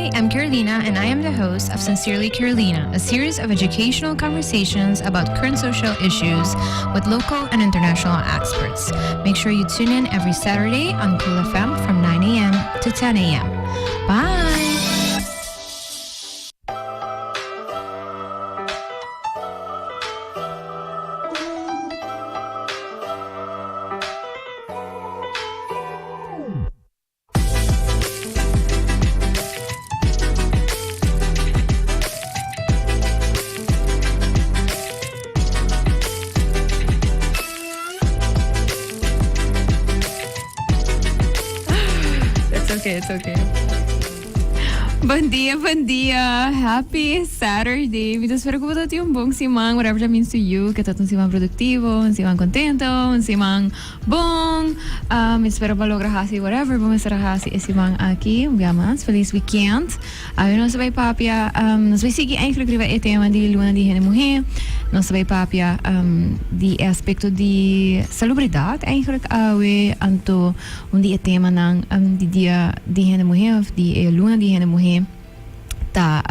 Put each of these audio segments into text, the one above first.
Hi, I'm Carolina, and I am the host of Sincerely Carolina, a series of educational conversations about current social issues with local and international experts. Make sure you tune in every Saturday on Cool FM from 9 a.m. to 10 a.m. Bye! It's okay, it's okay. Bon dia, bon dia. Happy Saturday. Mi ta spera ku bo ta tin un bon siman, whatever that means to you. Ke ta un siman produktivo, un siman kontento, un siman Bon, mi spera bo a logra hasi whatever bo mester a hasi e siman aki. Un bia mas, feliz weekend. Awe nos ta bay papia, nos bay sigui eigenlijk riba e tema di luna di hende muhe. Nos ta bay papia di e aspecto di salubridad eigenlijk awe. Anto un di e temanan di dia di hende muhe of di e luna di hende muhe. Ta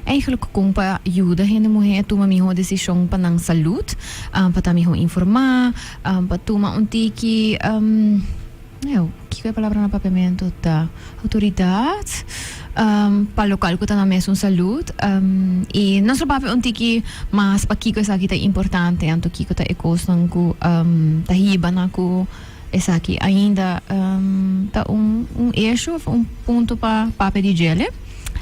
eigenlijk kon pa yuda hende muhé tuma mihó desishon pa nan salud, pa ta mihó informá, pa tuma un tiki, kiko e palabra na papiamentu ta? Outoridat pa lokal ku ta nan mesun salud. I nos lo papia un tiki mas pakiko esaki ta importante, anto kiko ta e kosnan ku ta hiba na ku. Esaki ainda ta un un issue of un punto pa papia di djele.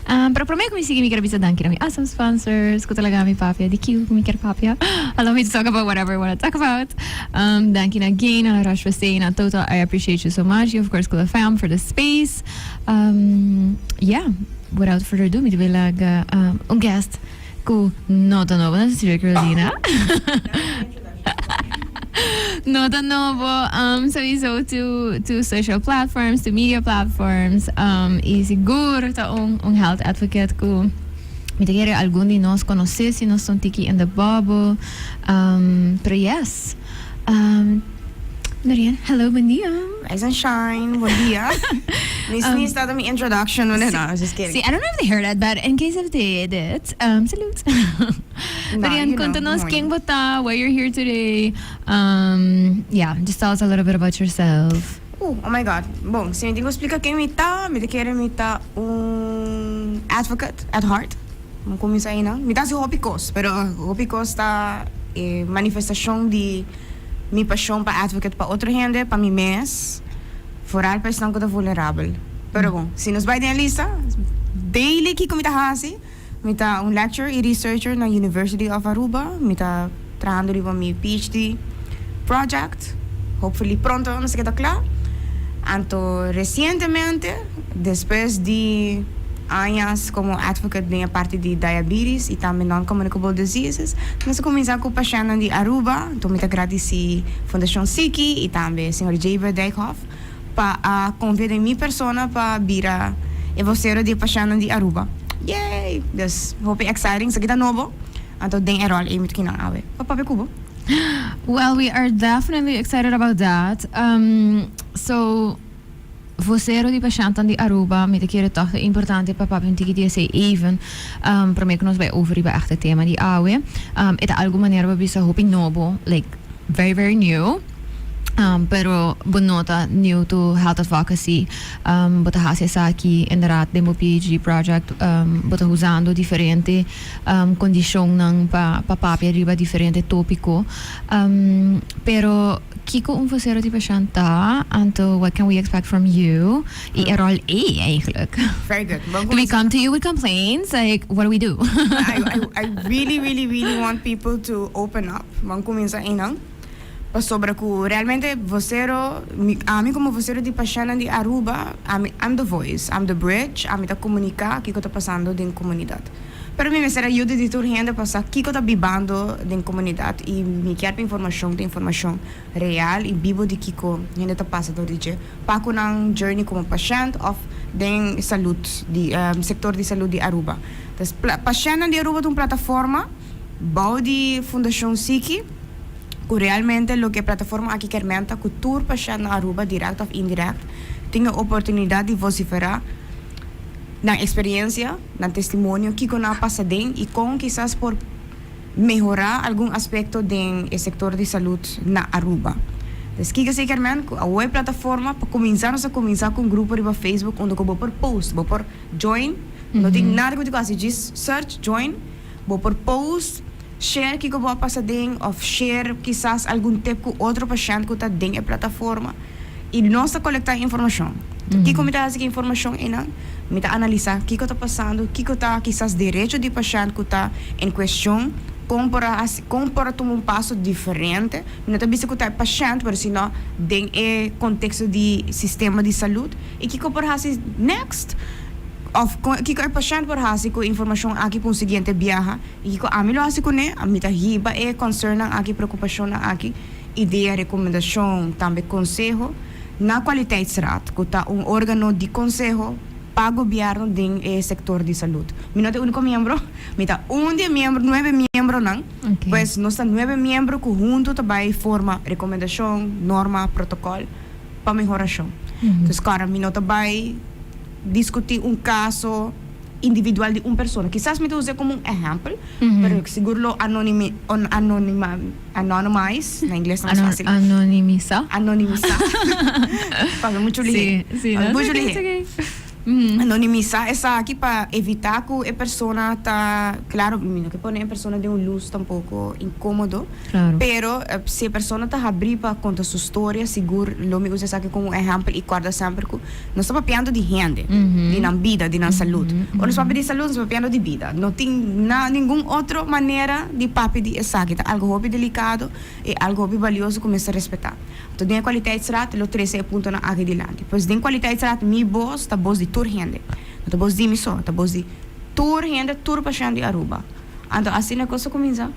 Pero prome ku mi sigui mi kier bisa danki na mi awesome sponsors ku ta laga mi papia di kiko ku mi kier papia. Allow me to talk about whatever I wanna talk about. Danki na Gain, na La Roche-Posay, na Total, I appreciate you so much y of course Kula Fam for the space. Yeah, without further ado mi ta bay laga un guest ku no ta nobo na Cecilia Carolina. No ta nobo um, sowieso to, to social platforms, to media platforms. Um, y sigur ta un, un health advocate ku mi ta kere algun di nos conoce si nos ta un tiki in the bubble. Um, pero yes. Um, Marianne, hello, bon dia. Rise and shine, bon dia. Mi sneeze ta mi introduction, no, no, no, just kidding. Sí, I don't know if they heard it, but in case if they did, salute. Marianne, konta nos ken bo ta, why you're here today. Yeah, just tell us a little bit about yourself. Oh my God. Bon, si mi tin ku splika ken mi ta, mi ta kere mi ta un advocate at heart. Mi kuminsá einan. Mi ta hasi hopi kos, pero hopi kos ta e manifestashon di mi pashon pa advocate pa otro hende, pa mi mes, foral pa esnan ku ta vulnerabel. Pero bon, si nos bai den e lista, daily kiko mi ta hasi, mi ta un lecturer i researcher na University of Aruba, mi ta trahando riba mi PhD project, hopefully pronto nos ta keda kla. Anto resientemente, despues di añas komo advocate den e parti di diabetes i tambe non-communicable diseases, nos a kuminsá ku pashèntnan di Aruba. Anto mi ta gradisí Fundashon Siki i tambe señor Jaber Dijkhoff pa a konfia den mi persona pa bira e vocero di e pashèntnan di Aruba. Yay! Dus hopi exciting, esaki ta nobo, anto den e ròl ei mi ta kinan awe pa papia ku bo. Well, we are definitely excited about that. So, vocero di pashèntnan di Aruba, mi ta kere tòg ta importante pa papia un tiki di esei even, promé ku nos bai over riba ègt e tema di awe. E ta algu manera bo bisa hopi nobo, like very very new. Pero bo no ta new to health advocacy. Bo ta hasi esaki inderdaad den bo PhD project. Bo ta usando diferente kondishonnan pa pa papia riba diferente tópiko. Pero kiko un vocero di pashènt ta? Anto what can we expect from you? I e ròl ei eigenlijk. Very good. Do we come to you with complaints? Like what do we do? I really really really want people to open up. Ban kuminsá einan. Pasobra ku realmente vocero, mi, ami komo vocero di pashèntnan di Aruba, ami, I'm the voice, I'm the bridge, ami ta komuniká kiko ta pasando den komunidat. Pero mi mester ayuda di tur hende pa sa kiko ta bibando den komunidat i mi kier pa informashon ta informashon real i bibo di kiko hende ta pasa dor di dje pa ku nan journey komo pashènt òf den salud di sektor di salud di Aruba. Entonces pashèntnan di Aruba ta un plataforma bou di Fundashon Siki. Ku realmente loke e plataforma aki kier menta ku tur pashènt na Aruba, dirèkt òf indirèkt, tin e oportunidat di vosiferá. Nan experiencia, nan testimonio, kico nan a pasa den y con kisas por mehora algun aspecto den e sector di salud na Aruba. Pues kico esey kier men? Cu awo e plataforma pa cuminsa nos a cuminsa cu un grupo riba Facebook unda cu bo por post, bo por join, no tin nada cu tin cu haci, djis search, join, bo por post, share kico bo a pasa den of share kisas algun tip cu otro pashent cu ta den e plataforma. Y nos ta colecta informacion. Kico mi ta haci cu e informacion eynan? Mi ta analisa kico ta pasando, kico ta kisas derecho di pashent cu ta en cuestion, con por a haci, con por a tuma un paso diferente. Mi no ta bisa cu ta e pashent, pero sino den e contexto di sistema di salud. Y kico por haci next, of kico e pashent por haci cu e informacion aki pa un siguiente biaha. Y kico ami lo haci cune? Mi ta hiba e concernnan aki, preocupacionnan aki. Idea, rekomendashon, tambe konseho na Kwaliteitsraad, ku ta un órgano di konseho pa gobièrnu den e sektor di salud. Mi no ta e úniko miembro, mi ta un di e miembro, nuebe miembronan. Pues nos ta nuebe miembro ku huntu ta bai forma rekomendashon, norma, protokòl pa mehorashon. Entonces kòrda mi no ta bai diskutí un kaso. Individual di un persona. Kisas mi ta us'é komo un ehèmpel, pero sigur lo anonimi, anonima, anonymize, na ingles ta mas fásil. Anonimisá. Anonimisá. Papia muchu lihé. Sí, sí, no, Muchu it's okay, lihé. it's okay. Anonimisá esaki pa evitá ku e persona ta, klaro, mi no ke pone e persona den un lus tampoko inkómodo, Klaro. pero si e persona ta habrí pa konta su storia, sigur lo mi usa esaki komo un ehèmpel i kòrda semper ku Nos ta papiando di hende, di nan bida, di nan salud. Ora nos papia di salud, nos ta papiando di bida. No tin na ningun otro manera di papia di esaki. Ta algo hopi delicado y algo hopi balioso cu mester respeta. Anto den e Kwaliteitsraad lo trece e puntonan aki dilanti. Pues den Kwaliteitsraad mi bos ta bos di tur hende. No ta bos di mi so, ta bos di tur hende, tur pashent di Aruba. Anto asina e cos a cuminsa.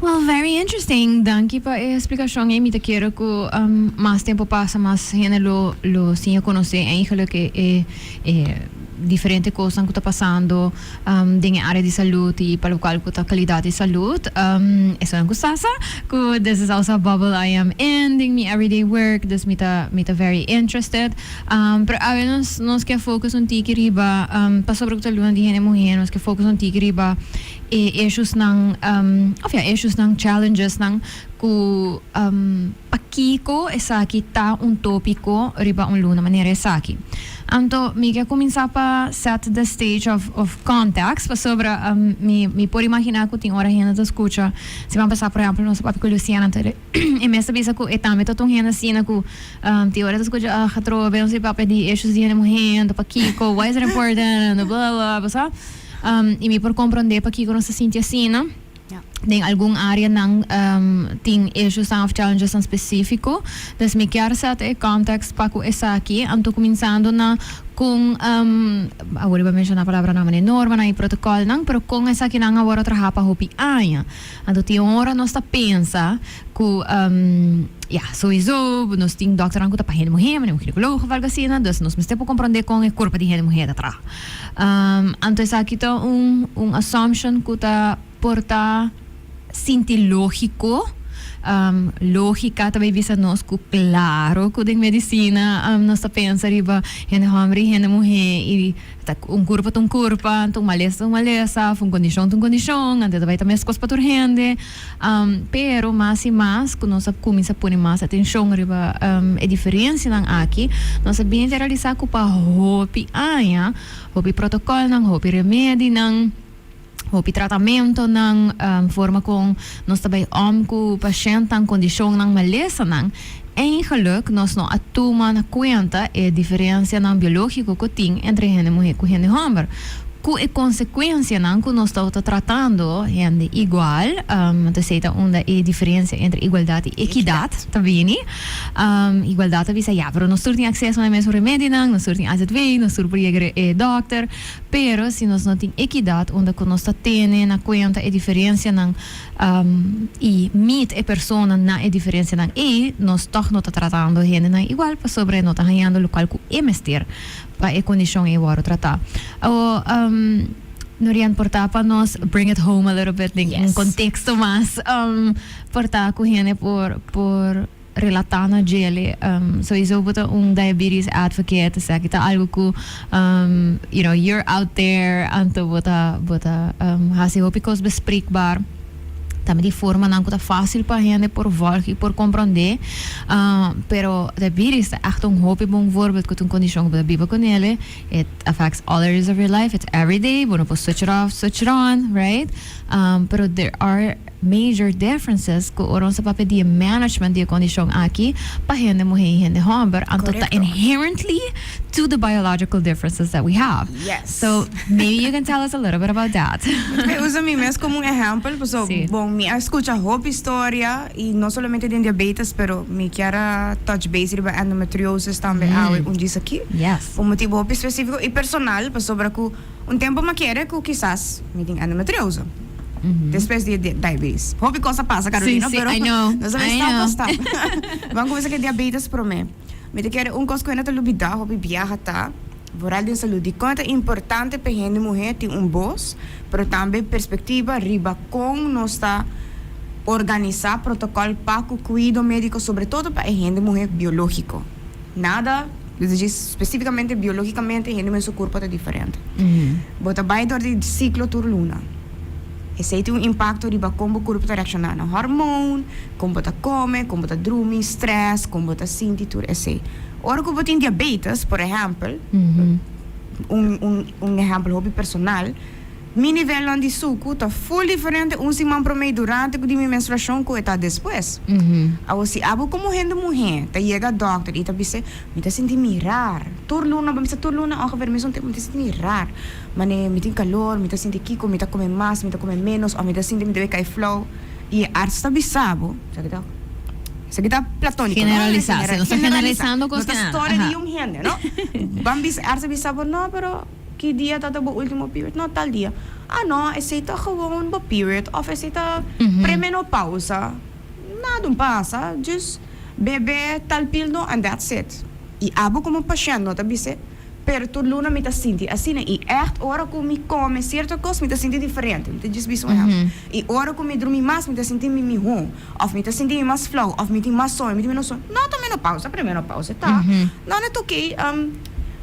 Well, very interesting. Danki pa e explicacion ei. Mi ta kere cu mas tempo pasa, mas hende lo lo siña conoce eigenlijk e e e diferente cosnan cu ta pasando den e area di salud y pa locual cu ta calidad di salud. Esonan cu sa sa cu this is also a bubble I am in den mi everyday work, dus mi ta mi ta very interested. Pero awe nos nos ke focus un tiki riba pasobra cu ta luna di hende muher, nos ke focus un tiki riba e issuesnan of ya issuesnan, challengesnan ku pakiko esaki ta un topiko riba un luna manera esaki. Anto mi ke kuminsá pa set the stage of of context pasobra mi mi por imaginá ku tin ora hende ta skucha siman pasá por ehèmpel nos a papia ku Luciana anto e mes ta bisa ku e tambe ta un hende asina ku tin ora ta skucha ah atrobe nos a papia di issues di hende muhé anto pakiko why is it important bla bla bla sa. I mi por komprondé pakiko nos ta sinti asina. Den algun áreanan tin issuesnan òf challengesnan spesífiko. Dus mi kier sèt e kòntèks pa ku esaki. Anto kuminsando na kon, awor riba menshoná palabranan manera normanan i protokòlnan, pero kon esakinan a wòrdu trahá pa hopi aña. Anto tin un ora nos ta pensa ku, ya, souiso nos tin dòkternan ku ta pa hende muhé, manera un ginekoloog òf algu asina, dus nos mester por komprondé kon e kurpa di hende muhé ta traha. Anto esaki ta un un assumption ku ta por ta sinti lógiko. Lógika ta bay bisa nos ku klaro ku den medisina nos ta pensa riba hende hòmber i hende muhé i ta un kurpa ta un kurpa, anto un malesa ta un malesa òf un kondishon ta un kondishon, anto ta bay ta meskos pa tur hende. Pero mas i mas ku nos a kuminsá pone mas atenshon riba e diferensianan aki, nos a bini ta realisá ku pa hopi aña, hopi protokòlnan, hopi remedinan, hopi tratamentonan, forma kon nos ta bai om ku pashèntnan, kondishonnan, malesanan, eigenlik nos no a tuma na kuenta e diferensianan biológiko ku tin entre hende muhé ku hende hòmber. Ku e konsekuensianan ku nos tabata tratando hende igual, anto esei ta unda e diferensia entre igualdat i ekidat ta bini. Igualdat ta bisa, ya, pero nos tur tin akseso na e mesun remedinan, nos tur tin AZV, nos tur por yega e dòkter, pero si nos no tin ekidat unda ku nos ta tene na kuenta e diferensianan i meet e persona na e diferensianan ei, nos tòg no ta tratando hendenan igual pasobra e no ta hañando lokual ku e mester. Pa e kondishon ei wòrdu tratá. Awor, Norian, por ta pa nos bring it home a little bit den un konteksto mas por ta ku hende por por. relata na djele. Sowieso bo ta un diabetes advocate, esaki ta algo cu you're out there, anto bo ta haci hopi cos bespreekbaar. Tambe di formanan cu ta facil pa hende por volg y por comprende. Pero diabetes ta echt un hopi bon voorbeeld cu ta un condicion cu bo ta biba cu nele. It affects all areas of your life. It's every day. Bo no por switch it off, switch it on, right? Pero there are major differences cu ora nos ta papia di e management di e condicion aki pa hende muhe y hende homber. Anto ta inherently to the biological differences that we have. So maybe you can tell us a little bit about that. Mi usa mi mes como un ehempel, paso bon, mi a scucha hopi historia y no solamente den diabetes, pero mi kier a touch base riba endometriosis tambe awe un djis aki. Un motibo hopi specifico y personal, pasobra cu un tempo mi a kere cu kisas mi tin endometriose. Despues di e diabetes. Hopi cos a pasa, Carolina, pero nos a bay stap pa stap. Ban cuminsa cu e diabetes prome. Mi ta kere un cos cu hende ta lubida hopi biaha ta, vooral den salud, dicon ta importante pa hende muhe tin un bos, pero tambe perspectiva riba con nos ta organisa protocol pa cu cuido medico, sobre todo pa e hende muhe biologico. Nada, es decir, specificamente biologicamente hende muhe su curpo ta diferente. Bo ta bay door di ciclo tur luna. Esey tin un impacto riba con bo curpo ta reacciona na hormoon, con bo ta come, con bo ta drumi, stress, con bo ta sinti, tur esey. Ora cu bo tin diabetes, por ehempel, un ehempel hopi personal, mi nivelnan di sucu ta full diferente un siman prome durante di mi menstruacion cu e ta despues. Awor si abo como hende muhe ta yega dokter y ta bisa, mi ta sinti mi rar, tur luna, bo bisa tur luna ongeveer mesun tempo mi ta sinti mi rar, mane mi tin calor, mi ta sinti kico, mi ta come mas, mi ta come menos, of mi ta sinti mi ta bay cay flauw, y e arts ta bisa bo, esaki ta, esaki ta platonico, no? Generalisa, si, nos ta generalisando cos que. No ta storia di un hende, no? Ban bisa, arts ta bisa bo, no, pero ki dia ta ta bo ultimo period? No, tal dia. Ah, no, esey ta gewoon bo period, of esey ta premenopausa. Nada un pasa, just bebe tal pildo and that's it. Y abo como pashent no ta bis'e, pero tur luna mi ta sinti asina y echt ora cu mi come cierto cos mi ta sinti diferente, mi ta djis bisa un ehempel. Y ora cu mi drumi mas mi ta sinti mi miho, of mi ta sinti mi mas flauw, of mi tin mas soño, mi tin menos soño. No ta menopausa, premenopausa ta. No, no ta ok,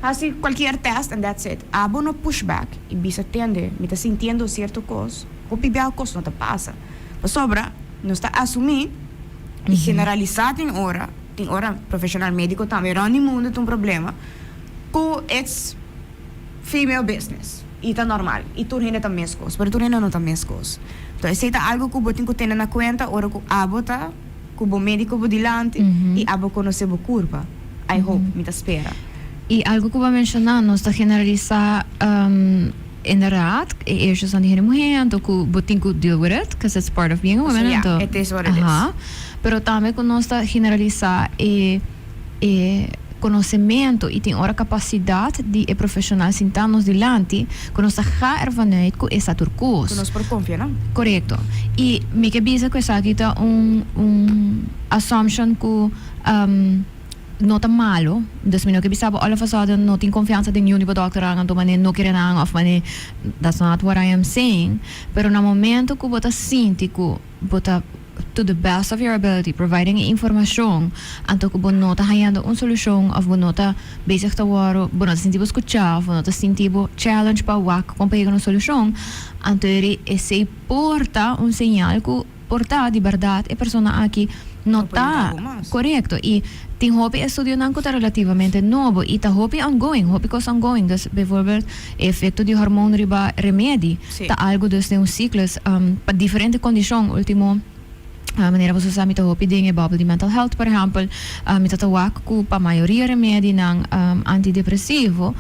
haci cualkier test and that's it. Abo no push back y bisa tende mi ta sintiendo cierto cos, hopi bia cos no ta pasa. Pasobra nos ta asumi y generalisa tin ora, tin ora profesional medico tambe rond di mundo ta un problema, cu it's female business y ta normal y tur hende ta mescos, pero tur hende no ta mescos. Entonces esey ta algo cu bo tin cu tene na cuenta ora cu abo ta cu bo medico bo dilanti y abo conoce bo curpa. I hope, mi ta spera. Y algo cu bo a menciona, nos ta generalisa inderdaad, e issues nan di hende muhe, anto cu bo tin cu deal with it, cause it's part of being a woman, So, yeah, anto, it is what it is. Aha. Pero tambe cu nos ta generalisa e conocemento y tin ora capacidad di e profesional sinta nos dilanti, cu nos ta ga ervan uit cu e sa tur cos. Cu nos por confia nan. Corecto. Y mi ke bisa cu esaki ta un assumption cu no ta malo. Dus mi no ke bisa bo all of a sudden no tin confiansa den niun di bo dokternan, anto mane no kere nan of mane, that's not what I am saying. Pero na momento cu bo ta sinti cu bo ta to the best of your ability providing e informacion, anto cu bo no ta hayando un solucion of bo no ta bezig ta wòrdu, bo no ta sinti bo scucha of bo no ta sinti bo challenge pa wak con pa yega na un solucion, anto eri esey por ta un señal cu por ta di berdad e persona aki no ta corecto. Y tin hopi estudionan cu ta relativamente nobo y ta hopi ongoing, hopi cos ongoing. Dus bijvoorbeeld e efecto di hormoon riba remedi ta algo dus den un cyclus pa diferente condicion. Ultimo manera boso sa mi ta hopi den e bubble di mental health, por ehempel, mi ta ta wak cu pa mayoria remedinan antidepresivo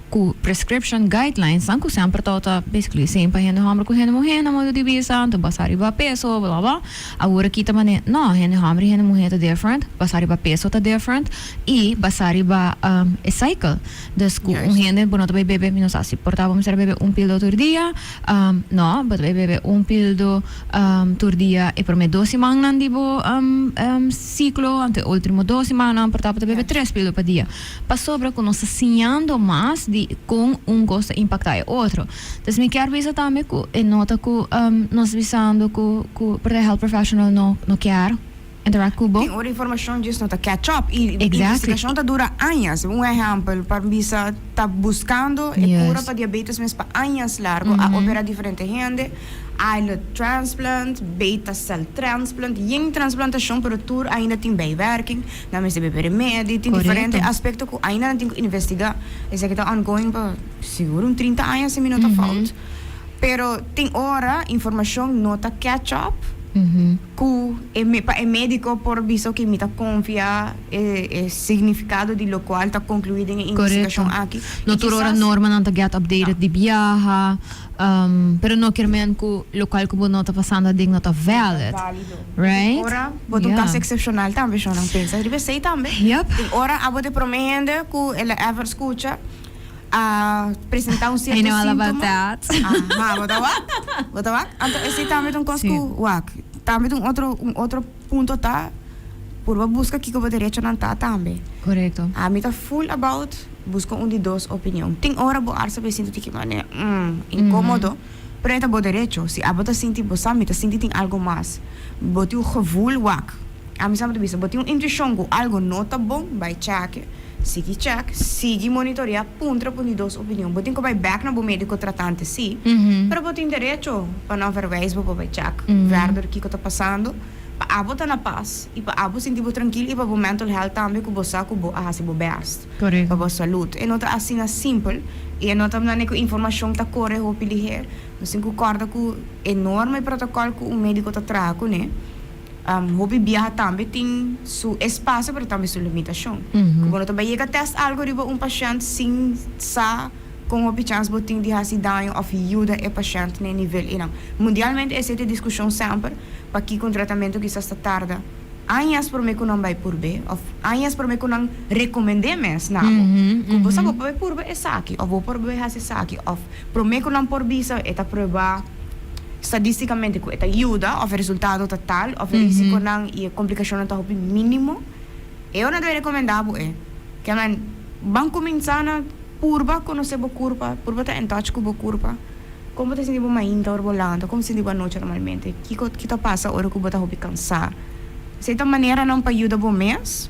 cu prescription guidelines nan cu semper ta basically same pa hende homber cu hende muher na modo di bisa, anto basa riba peso bla bla. Awor aki ta mane no, hende homber y hende muher ta different, basa riba peso ta different y basa riba e cycle. Dus cu un hende bo no ta bay bebe, mi no sa si por ta bo mester bebe un pildo tur dia, no, bo ta bay bebe un pildo tur dia e prome dos simannan di bo ciclo, anto e ultimo dos simannan por ta bo ta bebe tres pildo pa dia. Pasobra cu nos ta siñando mas di con un cos ta impacta e otro. Entonces mi kier bisa tambe cu e nota cu nos bisando cu por ta health professional no kier. Interact ku bo. Tin ora informashon djis no ta catch up i investigashon ta dura añas. Un ehèmpel, pa bisa ta buskando e kura pa diabetes mes pa añas largu, a opera diferente hende, islet transplant, beta cell transplant, yen transplantashon pero tur ainda tin bijwerking, nan mester bebe remedi, tin diferente aspekto ku ainda nan tin ku investigá. Esaki ta ongoing pa sigur un 30 aña si mi no ta fout. Pero tin ora informashon no ta catch up. Ku e pa e médiko por bisa oke mi ta konfia e e signifikado di lokual ta konkluí den e investigashon aki. No I tur ora kisas normanan ta get updated No. di biaha, pero no kier men ku lokual ku bo no ta pasando aden no ta No ta valid, válido. Tin right? ora bo ta un Yeah. kaso eksepshonal tambe, shon. Pensa riba esei tambe. Yep. Tin ora abo ta e promé hende ku el a ever skucha a presentá un I sierto know all about síntoma. that. Aha, bo ta wak? Bo ta wak? Anto esei tambe ta un kos Sí. ku wak. Tambe ta un otro, un otro punto ta purba buska kiko bo derechonan ta tambe. Korekto. Ami ta full about buska un di dos opinion. Tin ora bo arsa bo e sinti tiki manera, mm, inkomodo, pero e ta bo derecho. Si abo ta sinti bo sa, mi ta sinti tin algo mas. Bo tin un gevoel wak. Ami sa bo ta bisa, bo tin un intuishon ku algo no ta bon, bai chèke. Sigui chèk, sigui monitoreá, puntra pa un di dos opinion. Bo tin ku bai bèk na bo médiko tratante sí, pero bo tin derecho pa nan verwijs bo pa bai chèk verder kiko ta pasando, pa abo ta na pas i pa abo sinti bo trankil i pa bo mental health tambe ku bo sa ku bo a hasi bo bèst pa bo salud. E no ta asina simpel i e no ta manera ku informashon ta kore hopi liher. Nos tin ku kòrda ku e norma i protokòl ku un médiko ta traha kuné. Hopi biaha tambe tin su espasio pero tambe su limitashon. Ku bo no ta bai yega tèst algu riba un pashènt sin sa kon hopi chans bo tin di hasi daño òf yuda e pashènt na e nivel einan. Mundialmente esei ta e diskushon semper, pakiko un tratamentu kisas ta tarda añas promé ku nan bai purb'é òf añas promé ku nan rekomend'é mes na bo. Ku bo sa bo por bai purba esaki òf bo por bai hasi esaki òf promé ku nan por bisa e ta prueba. Stadisticamente cu e ta yuda of e resultado ta tal of e risiconan y e complicacionnan ta hopi minimo, e yo no ta recomenda bo e. Kiamen, ban cuminsa na purba conoce bo curpa, purba ta in touch cu bo curpa. Con bo ta sinti bo mainta ora bo lanta, con bo sinti bo anochi normalmente, kico ki ta pasa ora cu bo ta hopi cansa. Esey ta maneranan pa yuda bo mes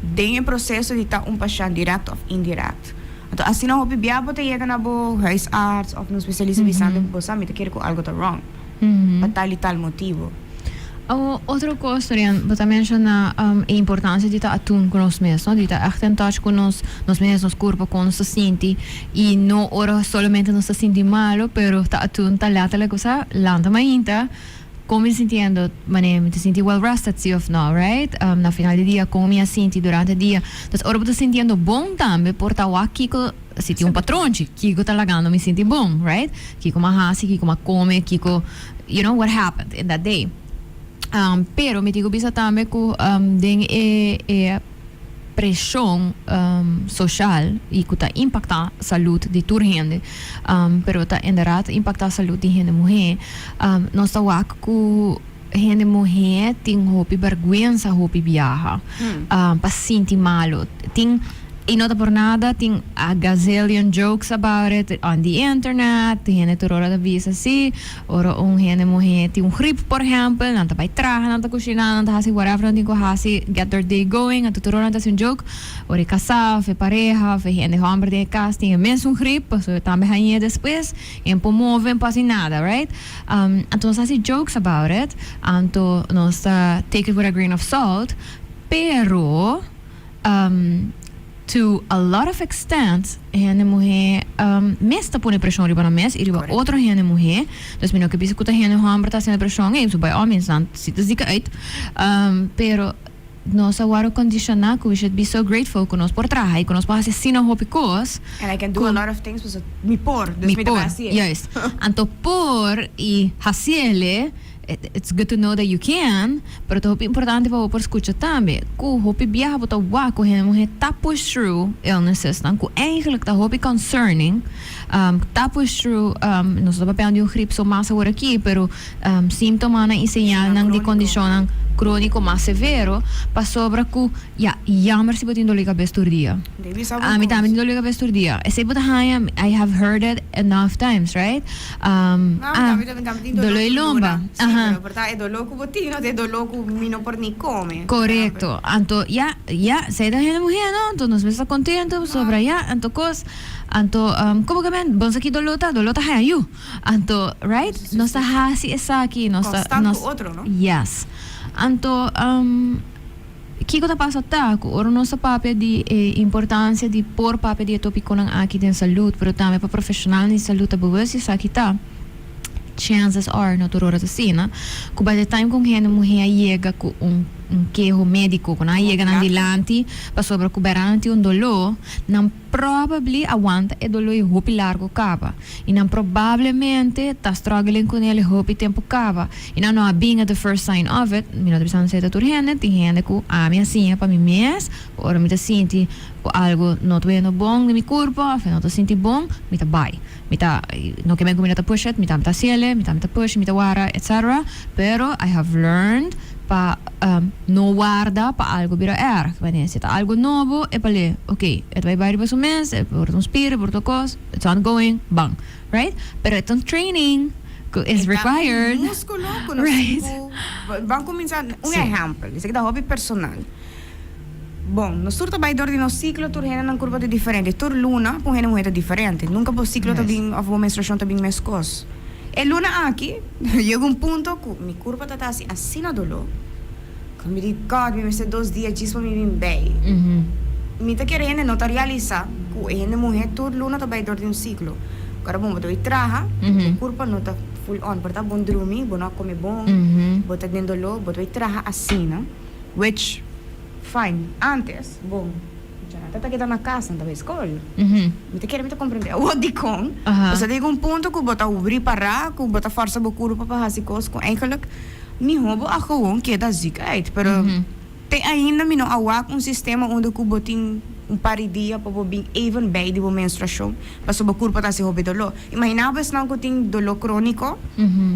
den e proceso di ta un pashent direct of indirect. Anto asina hopi bia bo ta yega na bo huisarts of na un specialista bisando ku bo sa mi ta kere ku algo ta wrong pa tal y tal motibo. Awo otro kos Dorian, bo ta menshona e importansia di ta atun ku nos mes, no? Di ta ègt in touch ku nos nos mes, nos kurpo, kon nos ta sinti i no ora solamente nos ta sinti malo pero ta atun ta lèterlik ku sa lanta mainta. Kon mi sintiendo? Manera mi ta sinti well rested si of no, right? Na final di dia kon mi a sinti durante dia. Entonces ora bo ta sintiendo bon tambe por ta wak kiko si tin un patronchi, kiko ta lagando mi sinti bon, right? Kiko mi a hasi, kiko mi a come, kiko, you know, what happened in that day. Pero mi tin ku bisa tambe ku den e e. Preshon social y cu ta impacta salud di tur hende, pero ta inderdaad impacta salud di hende muhe. Nos ta wak cu hende muhe tin hopi berguensa hopi biaha pa sinti malo. Tin, y no ta por nada, tin a gazillion jokes about it on the internet, hende tur ora ta bisa si ora un hende muhe tin un griep por ehempel, nan ta bay traha, nan ta cushina, nan ta haci whatever nan tin cu haci, get their day going, anto tur ora nan ta haci un joke, ora e casa of e pareha of e hende homber den e cas tin e mesun griep, pasobra e tambe hañ'e despues, e no por move, e no por haci nada, right? Anto nos ta haci jokes about it, anto nos ta take it with a grain of salt, pero. To a lot of extent hende muhé mes ta pone preshon riba nan mes i riba otro hende muhé. Dus mi no ke bisa ku ta hende hòmber ta hasiendo preshon ei, so by all means nan si ta zika uit. Pero nos a wòrdu kondishoná ku we should be so grateful ku nos por traha i ku nos por hasi asina hopi kos. And I can do a lot of things pasobra mi por, dus mi ta bai hasié. Juist. Anto por i hasiele. It's good to know that you can, pero ta hopi importante pa bo por scucha tambe cu hopi biaha bo ta wak cu hende muhe ta push through illnesses nan cu eigenlijk ta hopi concerning, ta push through, nos no ta papia di un griep so mas awor aki, pero simptomanan y señalnan di condicionnan cronico mas severo pasobra cu ya jammer si bo tin dolor di cabes tur dia. Ami tambe tin dolor di cabes tur dia. Esey bo ta haña, I have heard it enough times, right? Ah, Dolor di lomba. Sí. Pero por ta e doló ku bo tin, no ta e doló ku mi no por ni kome. Korekto. Anto ya, ya, esei ta hende muhé no, anto nos mester ta kontento pasobra ya, anto kos, anto komo ke men, bo sa ki doló ta, doló ta haña yu. Anto, right? Nos ta hasi esaki, nos ta, Konstant nos, ku otro, no? Yes. Anto, kiko ta pasa ta ku ora nos ta papia di e importansia di por papia di e topikonan aki den salud, pero tambe pa profeshonalnan di salud ta bewust di esaki ta, chances are, no tur ora ta asina, ku by the time ku un hende muhé a yega ku un un keho médiko, ku nan a yega nan dilanti pasobra ku bèrdat nan tin un doló, nan probably a wanta e doló ei hopi largu kaba i nan probablemente ta struggling kuné hopi tempu kaba i nan no a bin at the first sign of it. Mi no ta bisa nan ta tur hende, tin hende ku ami a siña pa mi mes ku ora mi ta sinti ku algu no ta bayendo bon den mi kurpo òf mi no ta sinti bon, mi ta bai. Mi ta, no ke men ku mi no ta push it, mi tambe ta hasiel, mi tambe ta push, mi ta wara, etc. Pero I have learned pa no warda pa algo bira erg. Wanneer si ta algo nobo, e palé, ok, e ta bai bai riba su mes, e por ta un spier, e por ta un kos, it's ongoing, ban. Right? Pero e ta un training ku is required. E ta un muskulo ku nos tin ku, ban kuminsá, un ehèmpel, esaki ta hopi personal. Bon, nos tur ta bai dor di nos siklo, tur hende nan kurpa ta diferente. Tur luna pa un hende muhé ta diferente. Nunka bo siklo ta bin òf bo menstruashon ta bin meskos. E luna aki yega un punto ku mi kurpa ta ta hasi asina doló ku mi di, God, mi mester dos dia djis pa mi bin bei. Mi ta kere hende no ta realisá ku e hende muhé tur luna ta bai dor di un siklo. Ora bon bo ta bai traha, bo kurpa no ta full on. Por ta bon drumi, bo no a kome bon, bo ta den doló, bo ta bai traha asina. Which, fine, antes, bon, muchanan ta ta keda na kas, nan ta bai skol. Mi ta kere mi ta komprendé awor dikon. Pasobra ta yega un punto ku bo ta ripará ku bo ta fòrsa bo kurpa pa hasi kos ku eigenlijk mihó bo a gewoon keda ziek uit. Pero te ainda mi no a wak un sistema unda ku bo tin un par di dia pa bo bin even bij di bo menstruashon pasobra bo kurpa ta hasi hopi doló. Imaginá bo esnan ku tin doló króniko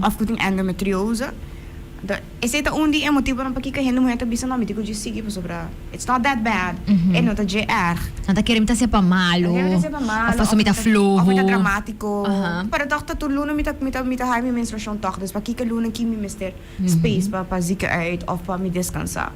òf ku tin endometriose. Esei ta un di e motibonan pakiko hende muhé ta bisa no mi tin ku dje sigui pasobra it's not that bad, e no ta dje erg. Nan ta kere mi ta sepa malu, Nan ta kere mi ta sepa malu of pasobra mi ta floho. Of mi ta dramatiko. Pero tòg ta tur luna mi ta mi ta mi ta haña mi menstruashon tòg, dus pakiko luna aki mi mester space pa pa zika uit of pa mi deskansá.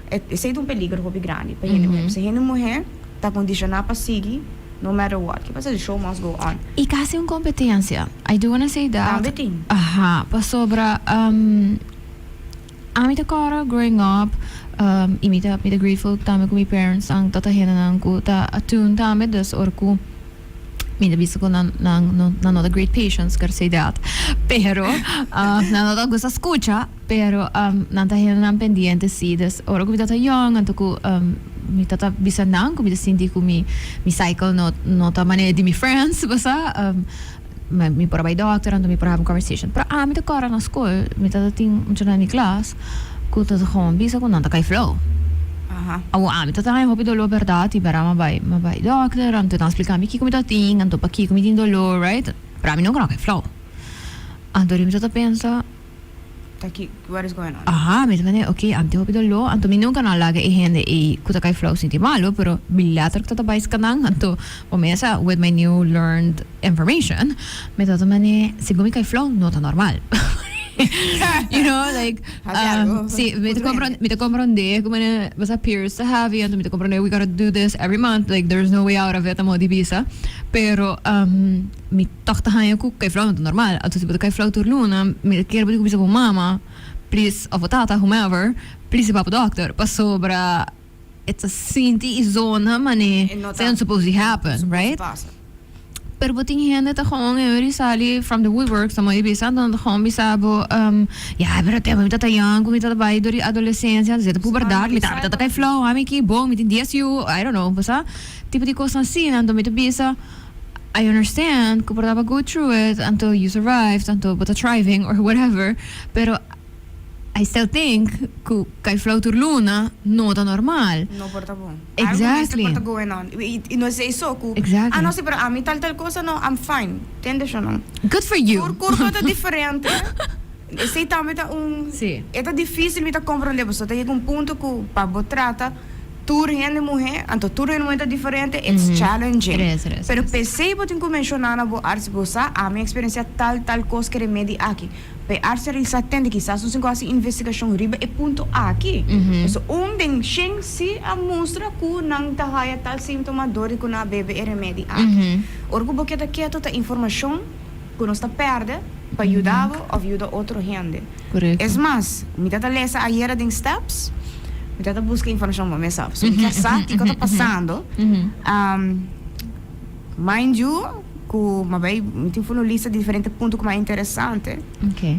Esei ta un peligro hopi grandi pa hende muhé, pasobra hende muhé ta kondishoná pa sigui no matter what. Ke pasa? The show must go on. I kasi un kompetensia. I do wanna say that. Tambe tin. Aha, pasobra ami ta kòrda growing up i mi ta mi ta grateful tambe ku mi parents nan ta ta hendenan ku ta attuned tambe, dus ora ku mi ta bisa ku nan nan no nan no ta great patients, gotta say that, pero nan no ta gusta skucha. Pero nan ta hendenan pendiente si, dus ora ku mi tabata yòn anto ku mi tabata bisa nan ku mi ta sinti ku mi mi cycle no no ta manera di mi friends bo sa, mi por a bai dòkter anto mi por a have un conversation. Pero ami ta kòrda na skol mi tabata tin muchanan di mi klas ku ta gewoon bisa ku nan ta kai flou. Awor ami tabata haña hopi doló bèrdat i bèrdat mi a bai mi a bai dòkter anto nan a splika mi kiko mi tabata tin anto pakiko mi tin doló right, pero ami nunka no a kai flou. Anto mi tabata pensa. Ta ki, what is going on? Aha, mi ta mende, ok, ami tin hopi doló, anto mi nunka no a laga e hende ei ku ta kai flou sinti malu, pero mi letterlijk ta ta bai skanan, anto bo mesa with my new learned information, mi ta ta mende, segun mi kai flou no ta normal. You know, like, Hasi algo. si, mi ta kompron, mi ta komprondé ku mene, bo sa periods ta heavy, anto mi ta komprondé we gotta do this every month, like there's no way out of it, amo di bisa, pero Mi tòg ta haña ku kai flou no ta normal. Anto si bo ta kai flou tur luna, mi ta kere bo di ku bisa bo mama, please, òf bo tata, whomever, please hiba bo dòkter, pasobra e ta sinti i zona manera esei no supposed di happen, right? Pero bo tin hende ta gewoon e ora sali from the woodworks, ta moe di bisa, anto nan ta gewoon bisa bo, ya, pero tempo mi ta ta young, ku mi ta ta bai dor di adolesensia, anto si e ta puberdat, mi tambe ta ta kai flou, ami ki bon, mi tin dies yu, I don't know, bo sa, tipo di kosnan asina, anto mi ta bisa. I understand ku por tabata go through it anto you survived anto bo ta thriving or whatever pero I still think ku kai flou tur luna no ta normal. No por ta bon. Exactly. Algo mester por ta going on. I no esei so ku Exactly. ah no si pero ami tal tal cosa no I'm fine. Tende sho no. Good for you. Tur kurpa ta diferente. Esei tambe ta un Si. e ta dificil mi ta comprende pasobra ta yega un punto ku pa bo trata. Tur hende muhé, anto tur hende muhé ta diferente, it's challenging. Res, res, Pero res. P'esei bo tin ku menshoná na bo arts, bo sa, ami a eksperensiá tal, tal kos ku e remedi aki. Pa e arts realisá tende, kisas nos tin ku hasi investigashon riba e punto aki. Pasobra un den shen si a mustra ku nan ta haya tal síntoma dor di ku nan a bebe e remedi aki. Ora ku bo keda ketu ta informashon ku nos ta pèrdè pa yuda bo òf yuda otro hende. Korekto. Es mas, mi ta ta lesa ayera den Steps, mi ta ta buska informashon pa mes òf. So mi kier sa kiko ta pasando. Mind you, ku mi a bai, mi tin fun un lista di diferente punto ku mas interesante. Ok.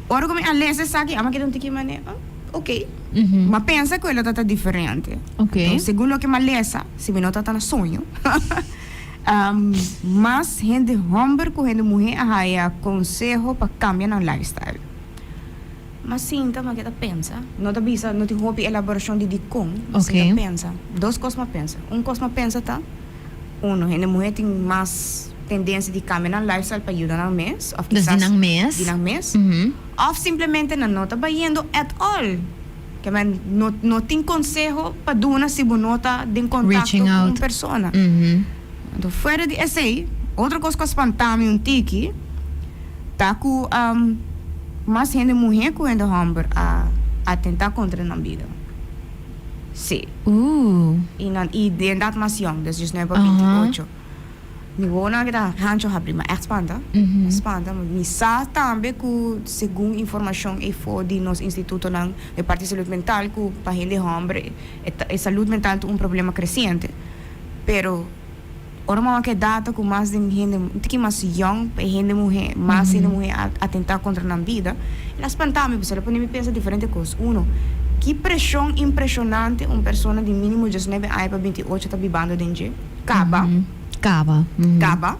Ora ku mi a lesa esaki, a mi a keda un tiki manera, oh, ok. Mi a pensa ku e lo ta ta diferente. Ok. Anto, segun loke mi a lesa, si mi no ta ta na soño, mas hende hòmber ku hende muhé a haya konseho pa kambia nan lifestyle. Mi a sinta, mi a keda pensa. No ta bisa, no tin hopi elaborashon di dikon. Mi a sinta pensa. Dos kos mi a pensa. Un kos mi a pensa ta, uno, hende muhé tin mas tendensia di kambia nan lifestyle pa yuda nan mes, òf Dus di kisas nan mes. di nan mes, òf simplemente nan no ta bayendo at all. Ke men no no tin konseho pa duna si bo no ta den kontakto Reaching ku un out. persona. Anto fuera di esei, otro kos ku a spanta mi un tiki ta ku mas hende muhé ku hende hòmber a atentá kontra nan bida. Sí. Ooh. I nan i di edat mas yòn, dus diesnuebe pa 28. Mi wowonan a keda hancho habrí, mi a ègt spanta. Mi a spanta. Mi sa tambe ku segun informashon eifó di nos institutonan di parti salud mental ku pa hende hòmber e salud mental ta un problema kresiente. Pero ora mama ke data ku mas den hende un tiki mas yòn pa e hende muhé, mas hende muhé a atentá kontra nan bida, el a spantá mi pasobra el a pone mi pensa diferente kos. Uno, ki preshon impreshonante un persona di mínimo diesnuebe aña pa 28 ta bibando den dje. Kaba. Kaba. Kaba.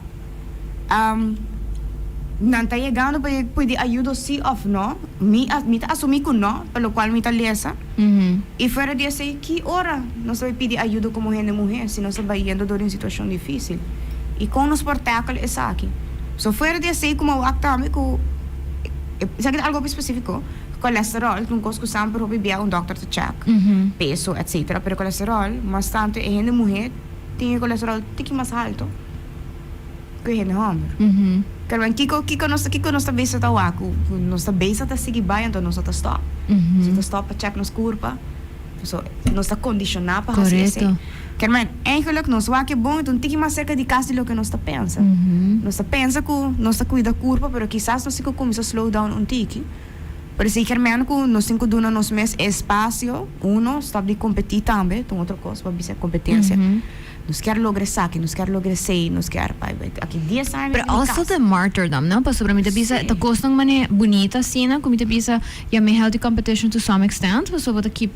Nan ta yegando pa e pidi ayudo si òf no? Mi a mi ta asumí ku no, pa lokual mi ta lesa. I fuera di esei, ki ora nos ta bai pidi ayudo komo hende muhé si nos ta bayendo dor di un situashon difísil? I kon nos por tackle esaki? So fuera di esei ku mi a wak tambe ku esaki ta algu hopi spesífiko, kolesteròl ta un kos ku semper hopi bia un dòkter ta chèk, peso etsetera, pero kolesteròl mas tantu e hende muhé tin e kolesteròl tiki mas haltu ku e hende hòmber. Kermen kiko kiko nos kiko nos ta bisa ta wak ku nos ta bezig ta sigui bai anto nos no ta stòp. Nos no ta stòp pa chèk nos kurpa. So nos ta kondishoná pa hasi esei. Kermen eigenlijk nos wak e bon e ta un tiki mas serka di kas di loke nos ta pensa. Nos ta pensa ku nos ta kuida kurpa pero kisas nos tin ku kuminsá slow down un tiki. Pero esei kermen ku nos tin ku duna nos mes espasio, uno, stòp di kompetí tambe, ta un otro kos, bo a bisa kompetensia. Nos kier logra esaki, nos kier logra esei, nos kier bai bai aki 10 aña mi Pero tin mi also kas. the martyrdom, no? Pasobra mi ta bisa ta kosnan mane bunita asina ku mi ta bisa ya mi healthy competition to some extent pasobra bo ta keep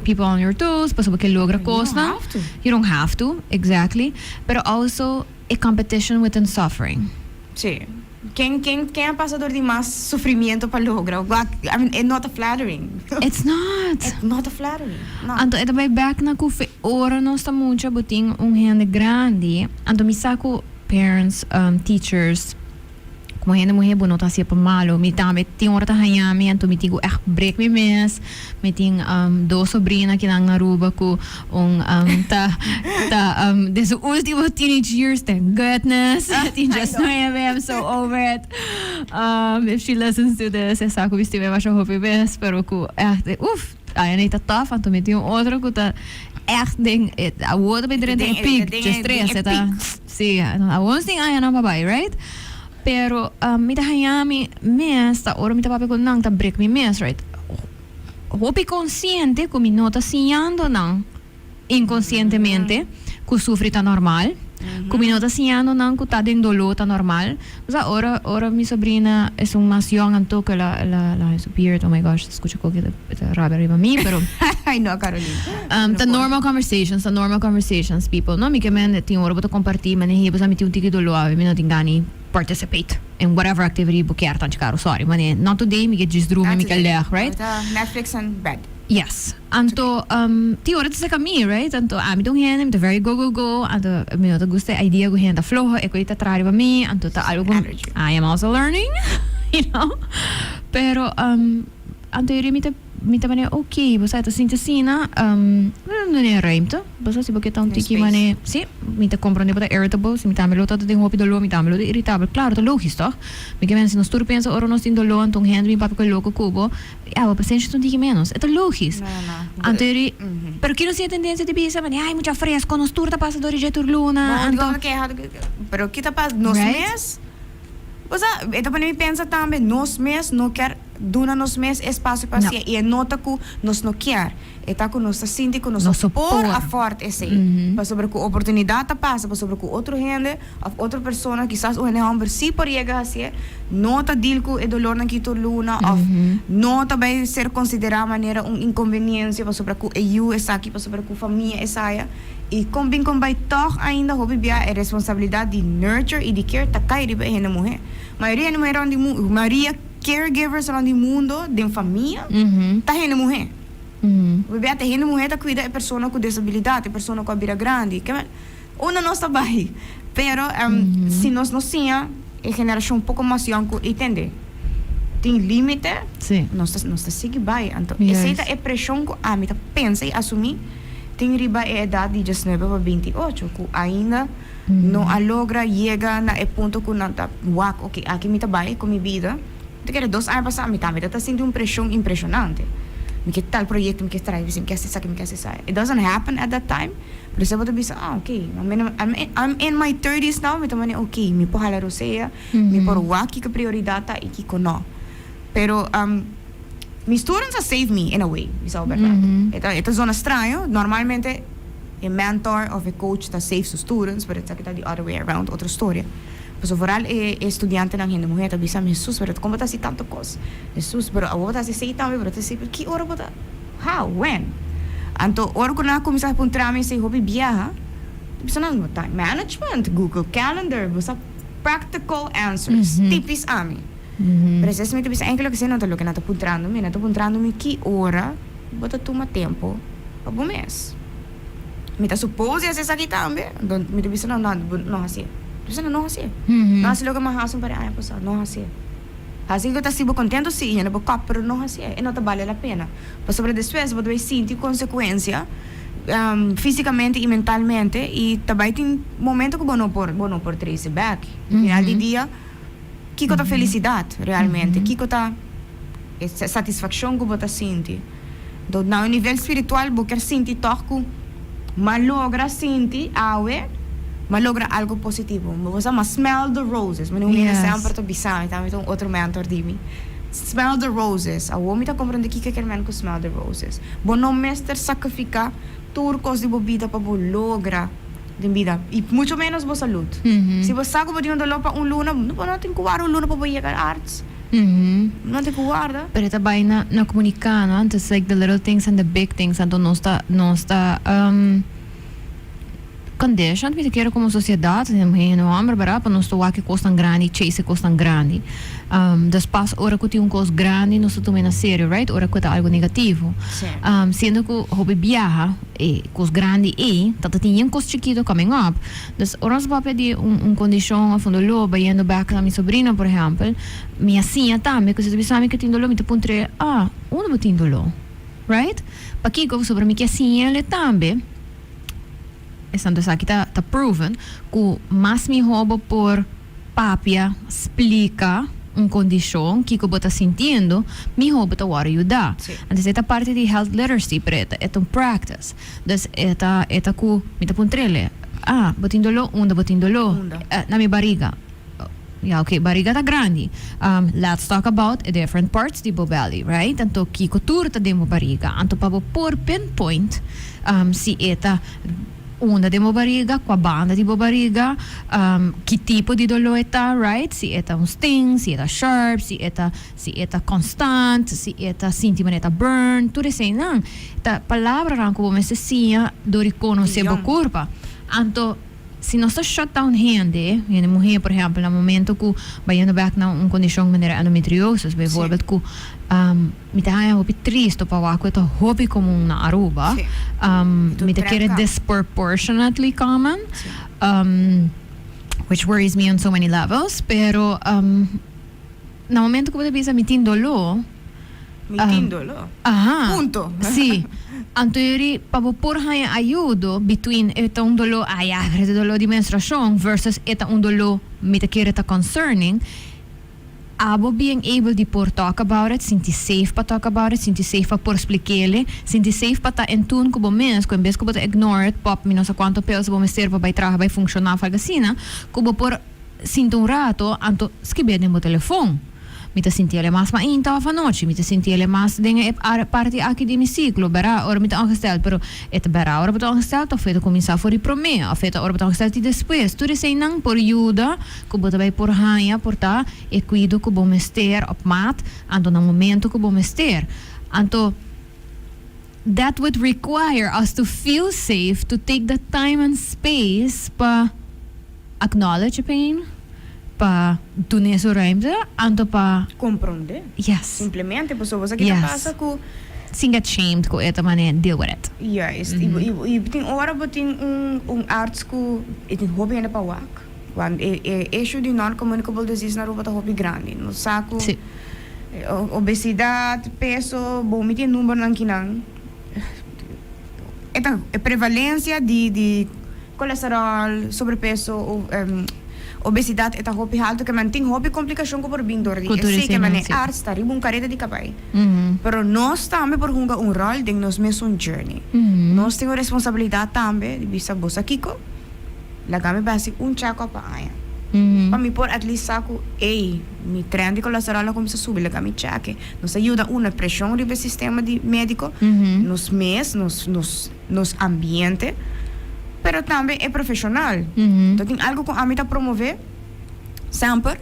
people on your toes, pasobra bo ke logra You don't kosnan. have to. You don't have to, exactly. Pero also e competition within suffering. Sí. Ken ken ken a pasa dor di mas sufrimiento pa logra? Wak, I mean, e no ta flattering. It's not. E no ta flattering, no. Anto e ta bai bek na ku fe ora nos ta mucha bo tin un hende grandi, anto mi sa ku parents, teachers, komo hende muhé bo no ta hasié pa malo. Mi tambe tin ora ta haña mi, anto mi tin ku ègt brek mi mes. Mi tin dos sobrina kinan na Aruba ku un ta ta den su ultimo teenage years, thank goodness, tin just nueve, I'm so over it. If she listens to this, e sa ku mi stima e masha hopi mes, pero ku ègt uf, aña nei ta tough, anto mi tin un otro ku ta ègt den awor ta bai drenta e peak, just tres, e ta, si, awor nos tin añanan pa bai, right? Pero mi ta haña mi mes ta ora mi ta papia ku nan ta break mi mes, right? Hopi konsiente ku mi no ta siñando nan inkonsientemente ku sufri ta normal, ku mi no ta siñando nan ku ta den doló ta normal. Osea ora ora mi sobrina esun mas yòn anto ku el a el a el a haña su period, oh my gosh, ta skucha koke e ta rabia riba mi, pero Ay no, Carolina. Ta normal conversations, ta normal conversations people, no? Mi ke men tin ora bo ta comparti manera bo sa mi tin un tiki doló awe, mi no tin gana di participate in whatever activity bo kier tanchi caro, sorry, manera not today, mi ke djis drumi, mi ke leg, right? Netflix and bed. Yes, anto tin ora ta saka mi, right? Anto ami ta un hende, mi ta very go go go, anto mi no ta gusta e idea ku hende ta floho, e koe ta traha riba mi, anto ta algo ku I am also learning, you know, pero anto yori mi ta. mi ta manera ok, bo sa e ta sinti asina, mi ta duna e ruimte, bo sa si bo ke ta un tiki mane, si, mi ta comprende bo ta irritable, si mi tambe lo ta den hopi dolor mi tambe lo ta irritabel, claro ta logis toch? Mi ke men si nos tur pensa ora nos tin dolor anto un hende bin papia ku e loko ku bo, ya bo pasenshi ta un tiki menos, e ta logis. Anto eri, pero ki nos tin e tendensia di bisa mane ay mucha fresco nos tur ta pasa dor di dje tur luna, anto. Pero ki ta pasa nos mes? Osea, e ta pone mi pensa tambe, nos mes no kier duna nos mes espacio pa hacié, y e no ta cu nos no kier, e ta cu nos ta sinti cu nos no por afford esey, pasobra cu oportunidad ta pasa, pasobra cu otro hende of otro persona, kisas un hende homber si por yega hacié, no ta deal cu e dolornan ki tur luna of no ta bay ser considera manera un inconveniencia pasobra cu e yu esaki, pasobra cu famia esaya. I kon bin kon bai tòg ainda hopi bia e responsabilidat di nurture i di care ta kai riba e hende muhé. Mayoria hende muhé rònt di mundu, mayoria caregivers rònt di mundo den famia ta hende muhé. Hopi bia ta hende muhé ta kuida e persona ku desabilidat, e persona ku a bira grandi. Ke unda nos ta bai? Pero si nos no siña e generashon poko mas yòn ku ei tende tin límite, nos ta nos ta sigui bai. Anto esei ta e preshon ku ami ta pensa i asumí. Tin riba e edat di diesnuebe pa 28 ku ainda no a logra yega na e punto ku nan ta wak, ok, aki mi ta bai ku mi bida. Mi ta kere 2 aña pasá mi tambe ta sinti un preshon impreshonante. Mi ke tal proyekto, mi ke traha mi ke hasi esaki, mi ke hasi esaya. It doesn't happen at that time, pero esei bo ta bisa, ah, ok, I'm in my thirties now, mi ta manera, ok, mi por hala rosea, mi por wak kiko prioridat ta i kiko no. Pero Mi students a save me in a way, bisa bo berdad. E ta e ta zona straño, normalmente e mentor of e coach ta save su students, pero esaki ta the other way around, otro storia. Pasobra vooral e e studiantenan hende muher ta bisa mi, Jesus, pero con bo ta haci tanto cos? Jesus, pero awor bo ta haci esey tambe, pero ta esey, pero ki ora bo ta, how, when? Anto ora cu nan a cuminsa puntra mi esey hopi biaha, mi bisa nan, time management, Google Calendar, bo sa practical answers, tipis ami. Pero esei mi ta bisa enkel loke esei no ta loke nan ta puntrando mi. Nan ta puntrando mi ki ora bo ta tuma tempu pa bo mes. Mi ta suppose hasi esaki tambe, anto mi ta bisa nan, no, no hasié. Mi ta bisa nan, no hasié. No hasi loke mi a hasi un par di aña pasá, no hasié. Hasi ku ta hasi bo kontentu sí, yena bo kòp, pero no hasié. E no ta bale la pena. Pasobra despues bo ta bai sinti konsekuensia físikamente i mentalmente i ta bai tin momento ku bo no por, bo no por trese bèk. Final di dia. Kiko ta felisidat realmente? Kiko ta e satisfakshon ku bo ta sinti? Anto na un nivel spiritual bo kier sinti tòg ku m'a logra sinti awe, m'a logra algu positivo. Bo sa m'a smell the roses. Mi un hende semper ta bisa mi, tambe ta un otro mentor di mi, smell the roses. Awor mi ta komprende kiko e kier men ku smell the roses. Bo no mester sakrifiká tur kos di bo bida pa bo logra. Den bida y mucho menos bo salud. Si bo sa cu bo tin un dolor pa un luna, bo no tin cu warda un luna pa bo yega arts. No tin cu warda. Pero e ta bay na na comunica, no? Anto it's like the little things and the big things. Anto nos ta nos ta conditioned, mi ta kere, como sociedad, hende muhe, hende homber, berdad, pa nos ta wak e cosnan grandi, chase e cosnan grandi. Dus pas ora cu tin un cos grandi nos ta tuma e na serio, right? Ora cu e ta algo negativo. Siendo cu hopi biaha. E kos grandi ei ta ta tin yen kos chikito coming up. Dus ora nos papia di un un kondishon of un doló bayendo bek na mi sobrino por ehèmpel, mi a siña tambe ku si ta bisa mi ku tin doló mi ta puntr'é, ah, unda bo tin doló? Right? Pakiko? Pasobra mi ke siñ'el tambe, esnan esaki ta ta proven, ku mas mihó bo por papia, splika un kondishon, kiko bo ta sintiendo, mihó bo ta wòrdu yudá. Entonces e ta parti di health literacy, pero e ta e ta un practice. Dus e ta e ta ku mi ta puntr'el, ah, bo tin doló? Unda bo tin doló? Na mi bariga. Ya oke, bariga ta grandi. Let's talk about e different parts di bo belly, right? Anto kiko tur ta den bo bariga? Anto pa bo por pinpoint si e ta. Unda den bo bariga, kua banda di bo bariga, ki tipo di doló e ta, right? Si e ta un sting, si e ta sharp, si e ta si e ta constant, si e ta sinti manera e ta burn, tur eseinan ta palabranan ku bo mester siña dor di konosé bo kurpa. Anto si nos ta shut down hende, hende muhé por ehèmpel na momento ku bayendo bèk na un kondishon manera endometriosis bijvoorbeeld ku Mi ta haña hopi tristo pa wak ku e ta hopi komun na Aruba. Mi ta kere disproportionately common, which worries me on so many levels. Pero na momento ku bo ta bisa mi tin doló. Mi tin doló. Aha. Punto. Sí. Anto yori pa bo por haña ayudo between e ta un doló, ah ya, pero e ta doló di menstruashon versus e ta un doló mi ta kere ta concerning, abo being able di por talk about it, sinti safe pa talk about it, sinti safe pa por splik'ele, sinti safe pa ta in tune ku bo mes, ku en bes ku bo ta ignore it, pop mi no sa kuantu pills bo mester pa bai traha, bai funshoná of algo asina, ku bo por sinta un rato anto skib'é den bo telefon. Mi ta sinti el e mas mainta of anochi, mi ta sinti el e mas den e parti aki di mi ciclo, bera ora mi ta ongesteld, pero e ta bera ora bo ta ongesteld of e ta cuminsa for di prome of e ta ora bo ta ongesteld di despues. Tur eseinan por yuda cu bo ta bay por haña por ta e cuido cu bo mester op maat, anto na momento cu bo mester. Anto that would require us to feel safe to take the time and space pa acknowledge e pain, pa dun'é su ruimte, anto pa. Comprondé. Yes. Simplemente pasobra bo sa ki ta pasa ku. Sin get shamed ku e ta manera deal with it. Juist. I tin ora bo tin un arts ku e tin hopi hende pa wak. Want e issue di non-communicable disease na Aruba ta hopi grandi. Nos sa ku obesidad, peso, bo mi tin e numbernan kinan. E ta e prevalencia di colesterol, sobrepeso, obesidad e ta hopi halto ke men tin hopi complicacion ku por bin dor di esey ke men e arts ta riba un careta di cabay. Pero nos tambe por hunga un rol den nos mesun journey. Nos tin un responsabilidad tambe di bisa bo sa kico? Laga mi bai haci un check up pa aña. Pa mi por at least sa ku ey mi trend di colesterol a cuminsa subi laga mi check. Nos ta yuda uno e presion riba e sistema di medico, nos mes, nos nos nos ambiente, pero tambe e profesional. Enton tin algo cu ami ta promove semper,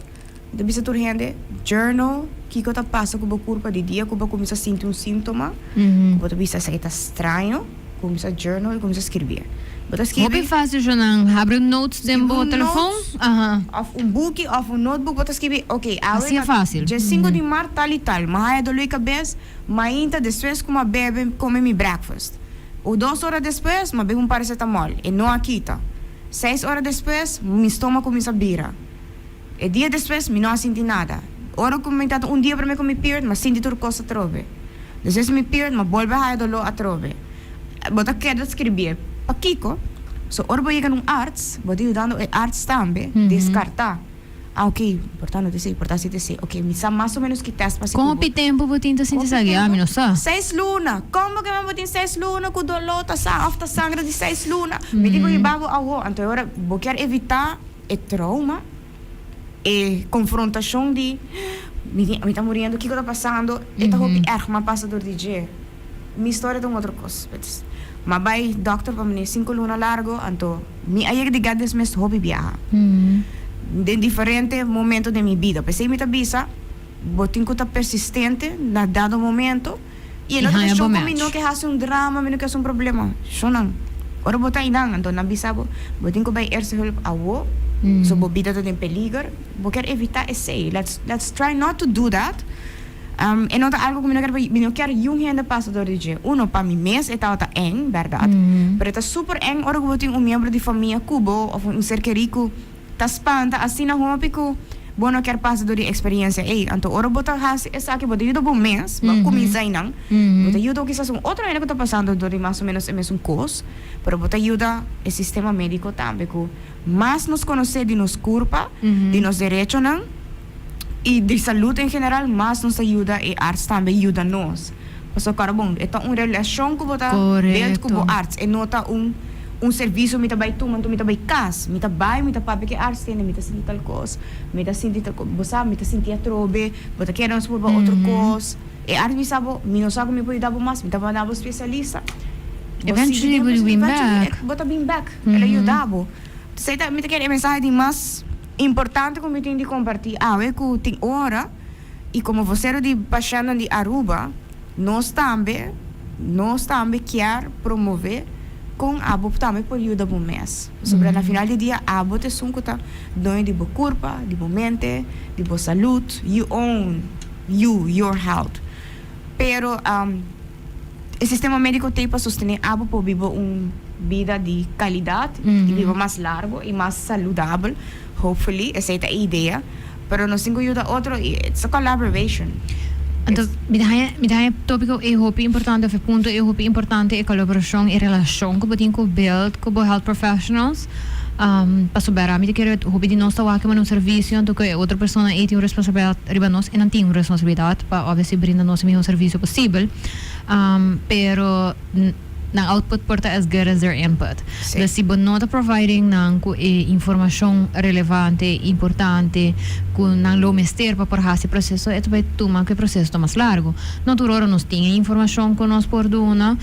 mi ta bisa tur hende, journal kico ta pasa cu bo curpa di dia cu bo cuminsa sinti un sintoma, cu bo ta bisa esaki ta straño. Cuminsa journal y cuminsa skirbi. Bo ta skirbi. Hopi facil Jonan, habri un notes den bo telefon. Aha. Of un buki of un notebook bo ta skirbi, ok, awe Así e facil. Dje sinku di mart tal y tal, mi haya dolor di cabes, mainta despues cu mi a bebe come mi breakfast. O dos ora despues mi a bebe un paracetamol, e no a kita. Seis ora despues mi stoma cuminsa bira. E dia despues mi no a sinti nada. Ora cu mi tata un dia prome cu mi period, mi a sinti tur cos atrobe. Despues di mi period, mi a bolbe haya dolor atrobe. Bo ta keda scribie. Pakico? So ora bo yega na un arts, bo ta yudando e arts tambe descarta. Ah ok, por ta no ta esey, por ta si ta esey. Ok, mi sa mas o menos ki test pa haci cu bo. Con hopi tempo bo tin ta sinti esaki? Ah, mi no sa. Seis luna. Con bo ke bo tin seis luna cu dolor ta sa of ta sangra di seis luna? Mi tin cu hiba bo awo. Anto e ora bo kier evita. E trauma, e confrontacion di mi ta muriendo, kico ta pasando, e ta hopi erg, m'a pasa door di dje. Mi historia ta un otro cos. M'a bay dokter pa mane cinco luna largo, anto mi a yega di get dismissed hopi biaha. Den diferente momento den mi bida. P'esey mi ta bisa, bo tin cu ta persistente na dado momento. Y e no ta cuestion cu mi no ke haci un drama, mi no ke haci un problema. Shonan, ora bo ta aynan, anto nan bisa bo, bo tin cu bay eerste hulp awo, so bo bida ta den peliger. Bo kier evita esey. Let's, let's try not to do that. E no ta algo cu mi no kier pa, mi no kier yun hende pasa door di dje. Uno, pa mi mes e tabata eng, berdad. Pero e ta super eng ora cu bo tin un miembro di famia cu bo, of un ser keri cu Ta spanta asina hopi ku bo no kier pasa dor di eksperiencia ei. Anto ora bo ta hasi esaki bo ta yuda bo mes, bo a kuminsá einan, bo ta yuda kisas un otro hende ku ta pasando dor di mas o menos e mesun kos, pero bo ta yuda e sistema mediko tambe ku mas nos konosé di nos kurpa, di nos derechonan i di salud en general, mas nos ta yuda e arts tambe yuda nos. Pasobra kòrda bon, e ta un relashon ku bo ta build ku bo arts, e no ta un un servisio mi ta bai tuma anto mi ta bai kas. Mi ta bai, mi ta papia ku e arts tende, mi ta sinti tal kos, mi ta sinti tal kos, bo sa, mi ta sinti atrobe, bo ta kere nos purba otro kos. E arts bisa bo, mi no sa ku mi por yuda bo mas, mi ta manda bo spesialista. Bo sigui Eventually bo ta bin bèk. Bo ta bin bèk, el a yuda bo. Esei ta, mi ta kere e mensahe di mas importante ku mi tin di kompartí awe ku tin ora. Y como vocero di pashentnan di Aruba, nos tambe, nos tambe kier promove con abo tambe por yuda bo mes. Pasobra na final di dia abo ta esun cu ta doño di bo curpa, di bo mente, di bo salud, you own you, your health. Pero e sistema medico t'ey pa sostene abo por biba un bida di calidad y biba mas largo y mas saludabel, hopefully, esey ta e idea. Pero nos tin ku yuda otro i it's a collaboration. Anto mi ta haña mi ta haña e tópiko ei hopi importante òf e punto ei hopi importante, e kolaborashon, e relashon ku bo tin ku build ku bo health professionals. Pasobra mi ta kere hopi di nos ta wak manda un servisio anto ku e otro persona ei tin un responsabilidat riba nos i nan tin un responsabilidat pa obviously brinda nos e mihó servisio posibel. Pero nan output por ta as good as their input. Dus si bo no ta providing nan ku e informashon relevante, importante, ku nan lo mester pa por hasi e proseso, e ta bai tuma ku e proseso ta mas largu. No tur ora nos tin e informashon ku nos por duna,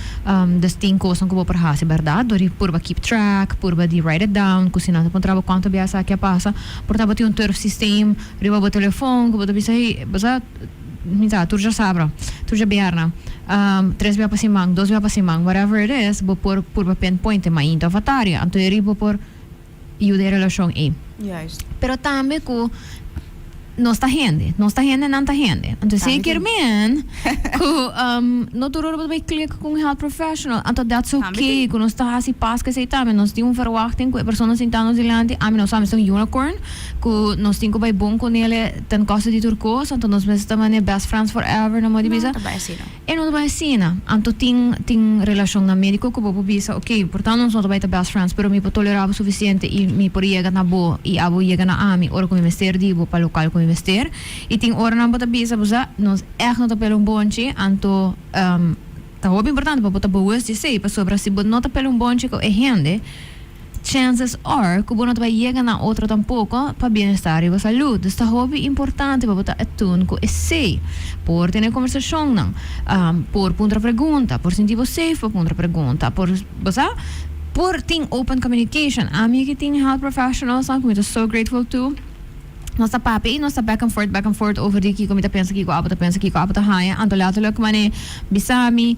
dus tin kosnan ku bo por hasi bèrdat, dor di purba keep track, purba di write it down, ku si nan ta puntra bo kuantu biaha esaki a pasa, por ta bo tin un turfsysteem riba bo telefon ku bo ta bisa, hey, bo sa. Mi ta, tur djasabra, tur djabièrnè, tres bia pa siman, dos bia pa siman, whatever it is, bo por purba pinpoint e mainta of atardi, anto e riba bo por yuda e relashon ei. Juist. Pero tambe ku nos ta hende, nos ta hende, nan ta hende. Anto esei kier men ku no tur ora bo ta bai klik ku un health professional, anto that's okay, ku nos ta hasi pas ku esei tambe, nos tin un verwachting ku e persona sinta nos dilanti, ami no sa, mi ta un unicorn, Ku nos tin ku bai bon ku nele ten koste di tur kos, anto nos mester ta manera best friends forever, no modi bisa. No ta bai asina. E no ta bai asina. Anto tin tin relashonnan médiko ku bo por bisa, ok, por tanto nos no ta bai ta best friends, pero mi por tolerá bo sufisiente i mi por yega na bo i abo yega na ami ora ku mi mester di bo pa lokal ku mi mester. I tin oranan bo ta bisa, bo sa, nos ègt no ta pela un bonchi, anto ta hopi importante pa bo ta bewust di esei, pasobra si bo no ta pela un bonchi ku e hende, Chances are ku bo no ta bai yega na otro tampoko pa bienestar riba salud. Dus ta hopi importante pa bo ta atune ku esei. Por tene konversashonnan, por puntra pregunta, por sinti bo safe pa puntra pregunta, por, bo sa, por tin open communication. Ami ki tin health professionals nan ku mi ta so grateful to. Nos ta papia i nos ta back and forth, back and forth over di kiko mi ta pensa, kiko abo ta pensa, kiko abo ta haña. Anto letterlijk manera bisa mi,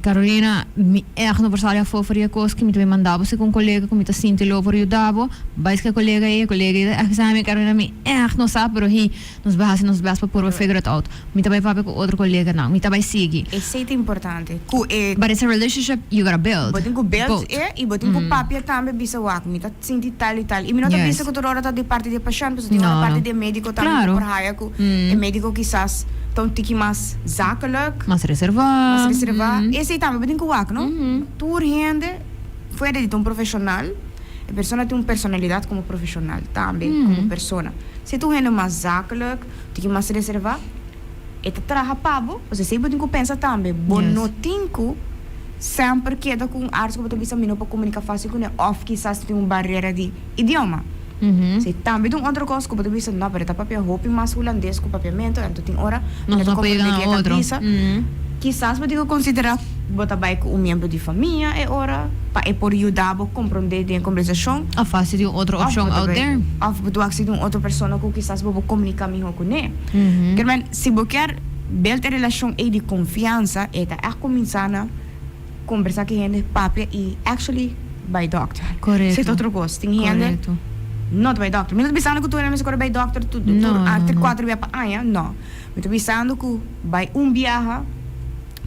Carolina, mi ègt no por sali afó for di e kos ku mi ta bin manda bo si ku un kolega ku mi ta sinti lo por yuda bo. Bai ske kolega ei, e kolega ei ta ègt bisa mi, Carolina, mi ègt no sa, pero hi, nos bai hasi nos bèst pa purba figure it out. Mi ta bai papia ku otro koleganan, mi ta bai sigui. Esei ta importante, ku e. But it's a relationship you gotta build. Bo tin ku build e i bo tin ku papia tambe bisa wak mi ta sinti tal i tal. I mi no ta bisa ku tur ora ta di parti di e pashènt pasobra tin ora parti di e médiko tambe ku por haya ku e médiko kisas ta un tiki mas zakelijk. Mas reservá. Mas reservá. Esei tambe bo tin ku wak no. Tur hende fuera di ta un profeshonal e persona tin un personalidat komo profeshonal tambe komo persona. Si ta un hende mas zakelijk. Tin mas reserva, e ta traha pa bo, pasobra esei bo tin ku pensa tambe. Bo no tin ku semper keda ku un arts ku bo ta bisa mi no por komunika fásil kuné òf kisas tin un barera di idioma. Esei tambe ta un otro kos ku bo ta bisa, no, pero e ta papia hopi mas hulandes ku papiamentu, anto tin ora mi no ta komprendé ke e ta bisa. Kisas bo tin ku konsiderá bo ta bai ku un miembro di famia e ora pa e por yuda bo komprondé den e kombersashon. Òf hasi di un otro opshon out there. Òf bo ta hasi di un otro persona ku kisas bo por komuniká mihó kuné. Kermen, si bo kier build e relashon ei di konfiansa, e ta ègt kuminsá na kombersá ku e hende, papia i actually bai dòkter. Korekto. Esei ta otro kos. Tin hende no ta bai dòkter. Mi no ta bisando ku tur hende mester kore bai dòkter tur kuater bia pa aña, no. Mi ta bisando ku bai un biaha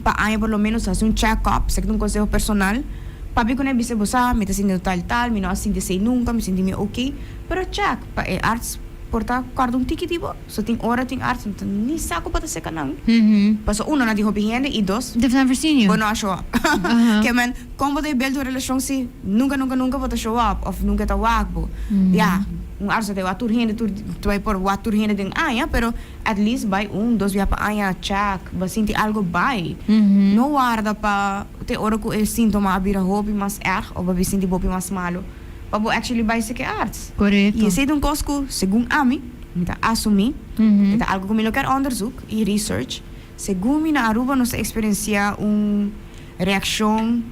pa aña por lo menos hasi un check up, esaki ta un conseho personal, papia ku nan a bisa bo sa mi ta sintiendo tal tal, mi no a sinti esei nunca, mi sinti mi ok, pero check pa e arts por ta kòrda un tiki di bo, so tin ora tin arts no ta ni sa ku bo ta seka nan, pasobra uno nan tin hopi hende i dos They've never seen you. bo no a show up. Ke men kon bo ta build un relashon si nunca nunca nunca bo ta show up òf nunca e ta wak bo, ya un arts no ta wak tur hende tur por wak tur hende den aña pero. At least bai un, dos bia pa aña check, bo sinti algo bai. No warda pa te ora ku e sintoma a bira hopi mas erg of bo a sinti hopi mas malu pa bo actually bai seke arts. Korekto. I esei ta un kos ku segun ami, mi ta asumí, e ta algo ku mi lo kier onderzoek i research, segun mi na Aruba nos ta eksperensiá un reakshon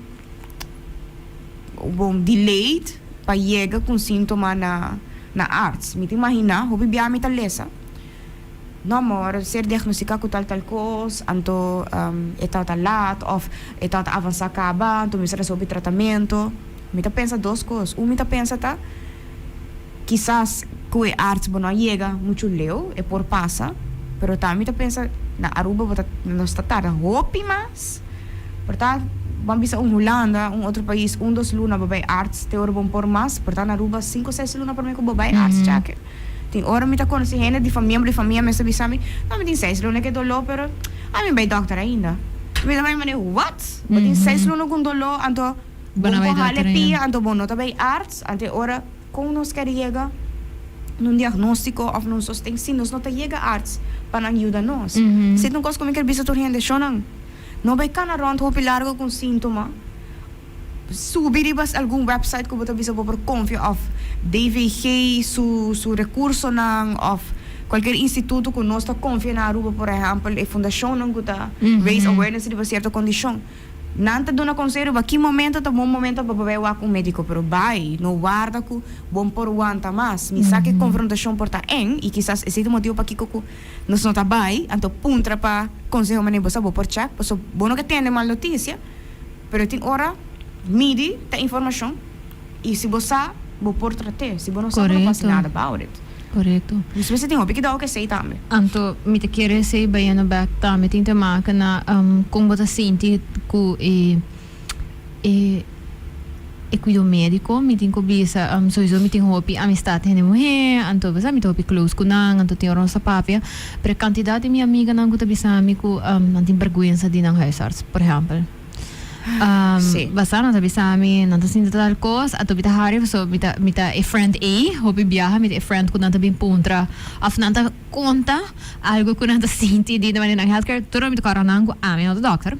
bon delayed pa yega ku un sintoma na na arts. Mi ta imaginá, hopi bia mi ta lesa. No amor, ser diagnostica cu tal tal cos, anto e tabata laat of e tabata avansa caba, anto mester haci hopi tratamento. Mi ta pensa dos cos. Un mi ta pensa ta, kisas cu e arts bo no a yega mucho leu, e por pasa, pero tambe mi ta pensa na Aruba bo ta nos ta tarda hopi mas, por ta bo a bisa un Hulanda, un otro pais, un dos luna bo bay arts te ora bo por mas, por ta na Aruba cinco seis luna prome cu bo bay arts check. Tin ora mi ta konosé hende di famia, miembro di famia mester bisa mi, No, mi tin seis luna ku e doló, pero ami bai dòkter ainda. Mi ta bai manera, What? Bo tin seis luna ku un doló, anto bo no por hala e pia, anto bo no ta bai arts? Anto e ora kon nos ker yega na un diagnóstiko òf na un sosten si nos no ta yega arts pa nan yuda nos? Esei ta un kos ku mi ker bisa tur hende, Shonnan, no bai kana rònt hopi largu ku un síntoma. Subi riba algun website ku bo ta bisa bo por konfia òf DVG su su rekursonan òf kualkier instituto ku nos ta konfia na Aruba por ehèmpel e fundashonnan ku ta raise awareness riba sierto kondishon. Nan ta duna konseho riba ki momento ta bon momento pa bo bai wak un mediko pero bai no warda ku bo por wanta mas. Mi sa ku e konfrontashon por ta eng i kisas esei ta motibu pakiko ku nos no ta bai anto puntra pa konseho manera bo sa bo por chèk pasobra bo no ke tende mal notisia. Pero tin ora midi ta informacion y si bo sa bo por trat'é, si bo no sa bo no por haci nada about it. Corecto. Nos mester tin hopi kidao cu esey tambe. Anto mi ta kere esey bayendo bek tambe tin te maka na con bo ta sinti cu e e e cuido medico. Mi tin cu bisa sowiso mi tin hopi amistad hende muhe anto bo sa mi ta hopi close cu nan anto tin ora nos ta papia pero e cantidad di mi amiganan cu ta bisa mi cu nan tin berguensa di nan huisarts por ehempel. Sí. Basta nan ta bisa mi, nan ta sinti tal kos, anto mi ta hari pasobra mi ta mi ta e friend ei, hopi biaha mi ta e friend ku nan ta bin puntra òf nan ta konta algu ku nan ta sinti di manera nan healthcare, tur mi ta kòrda nan ku ami no ta dòkter,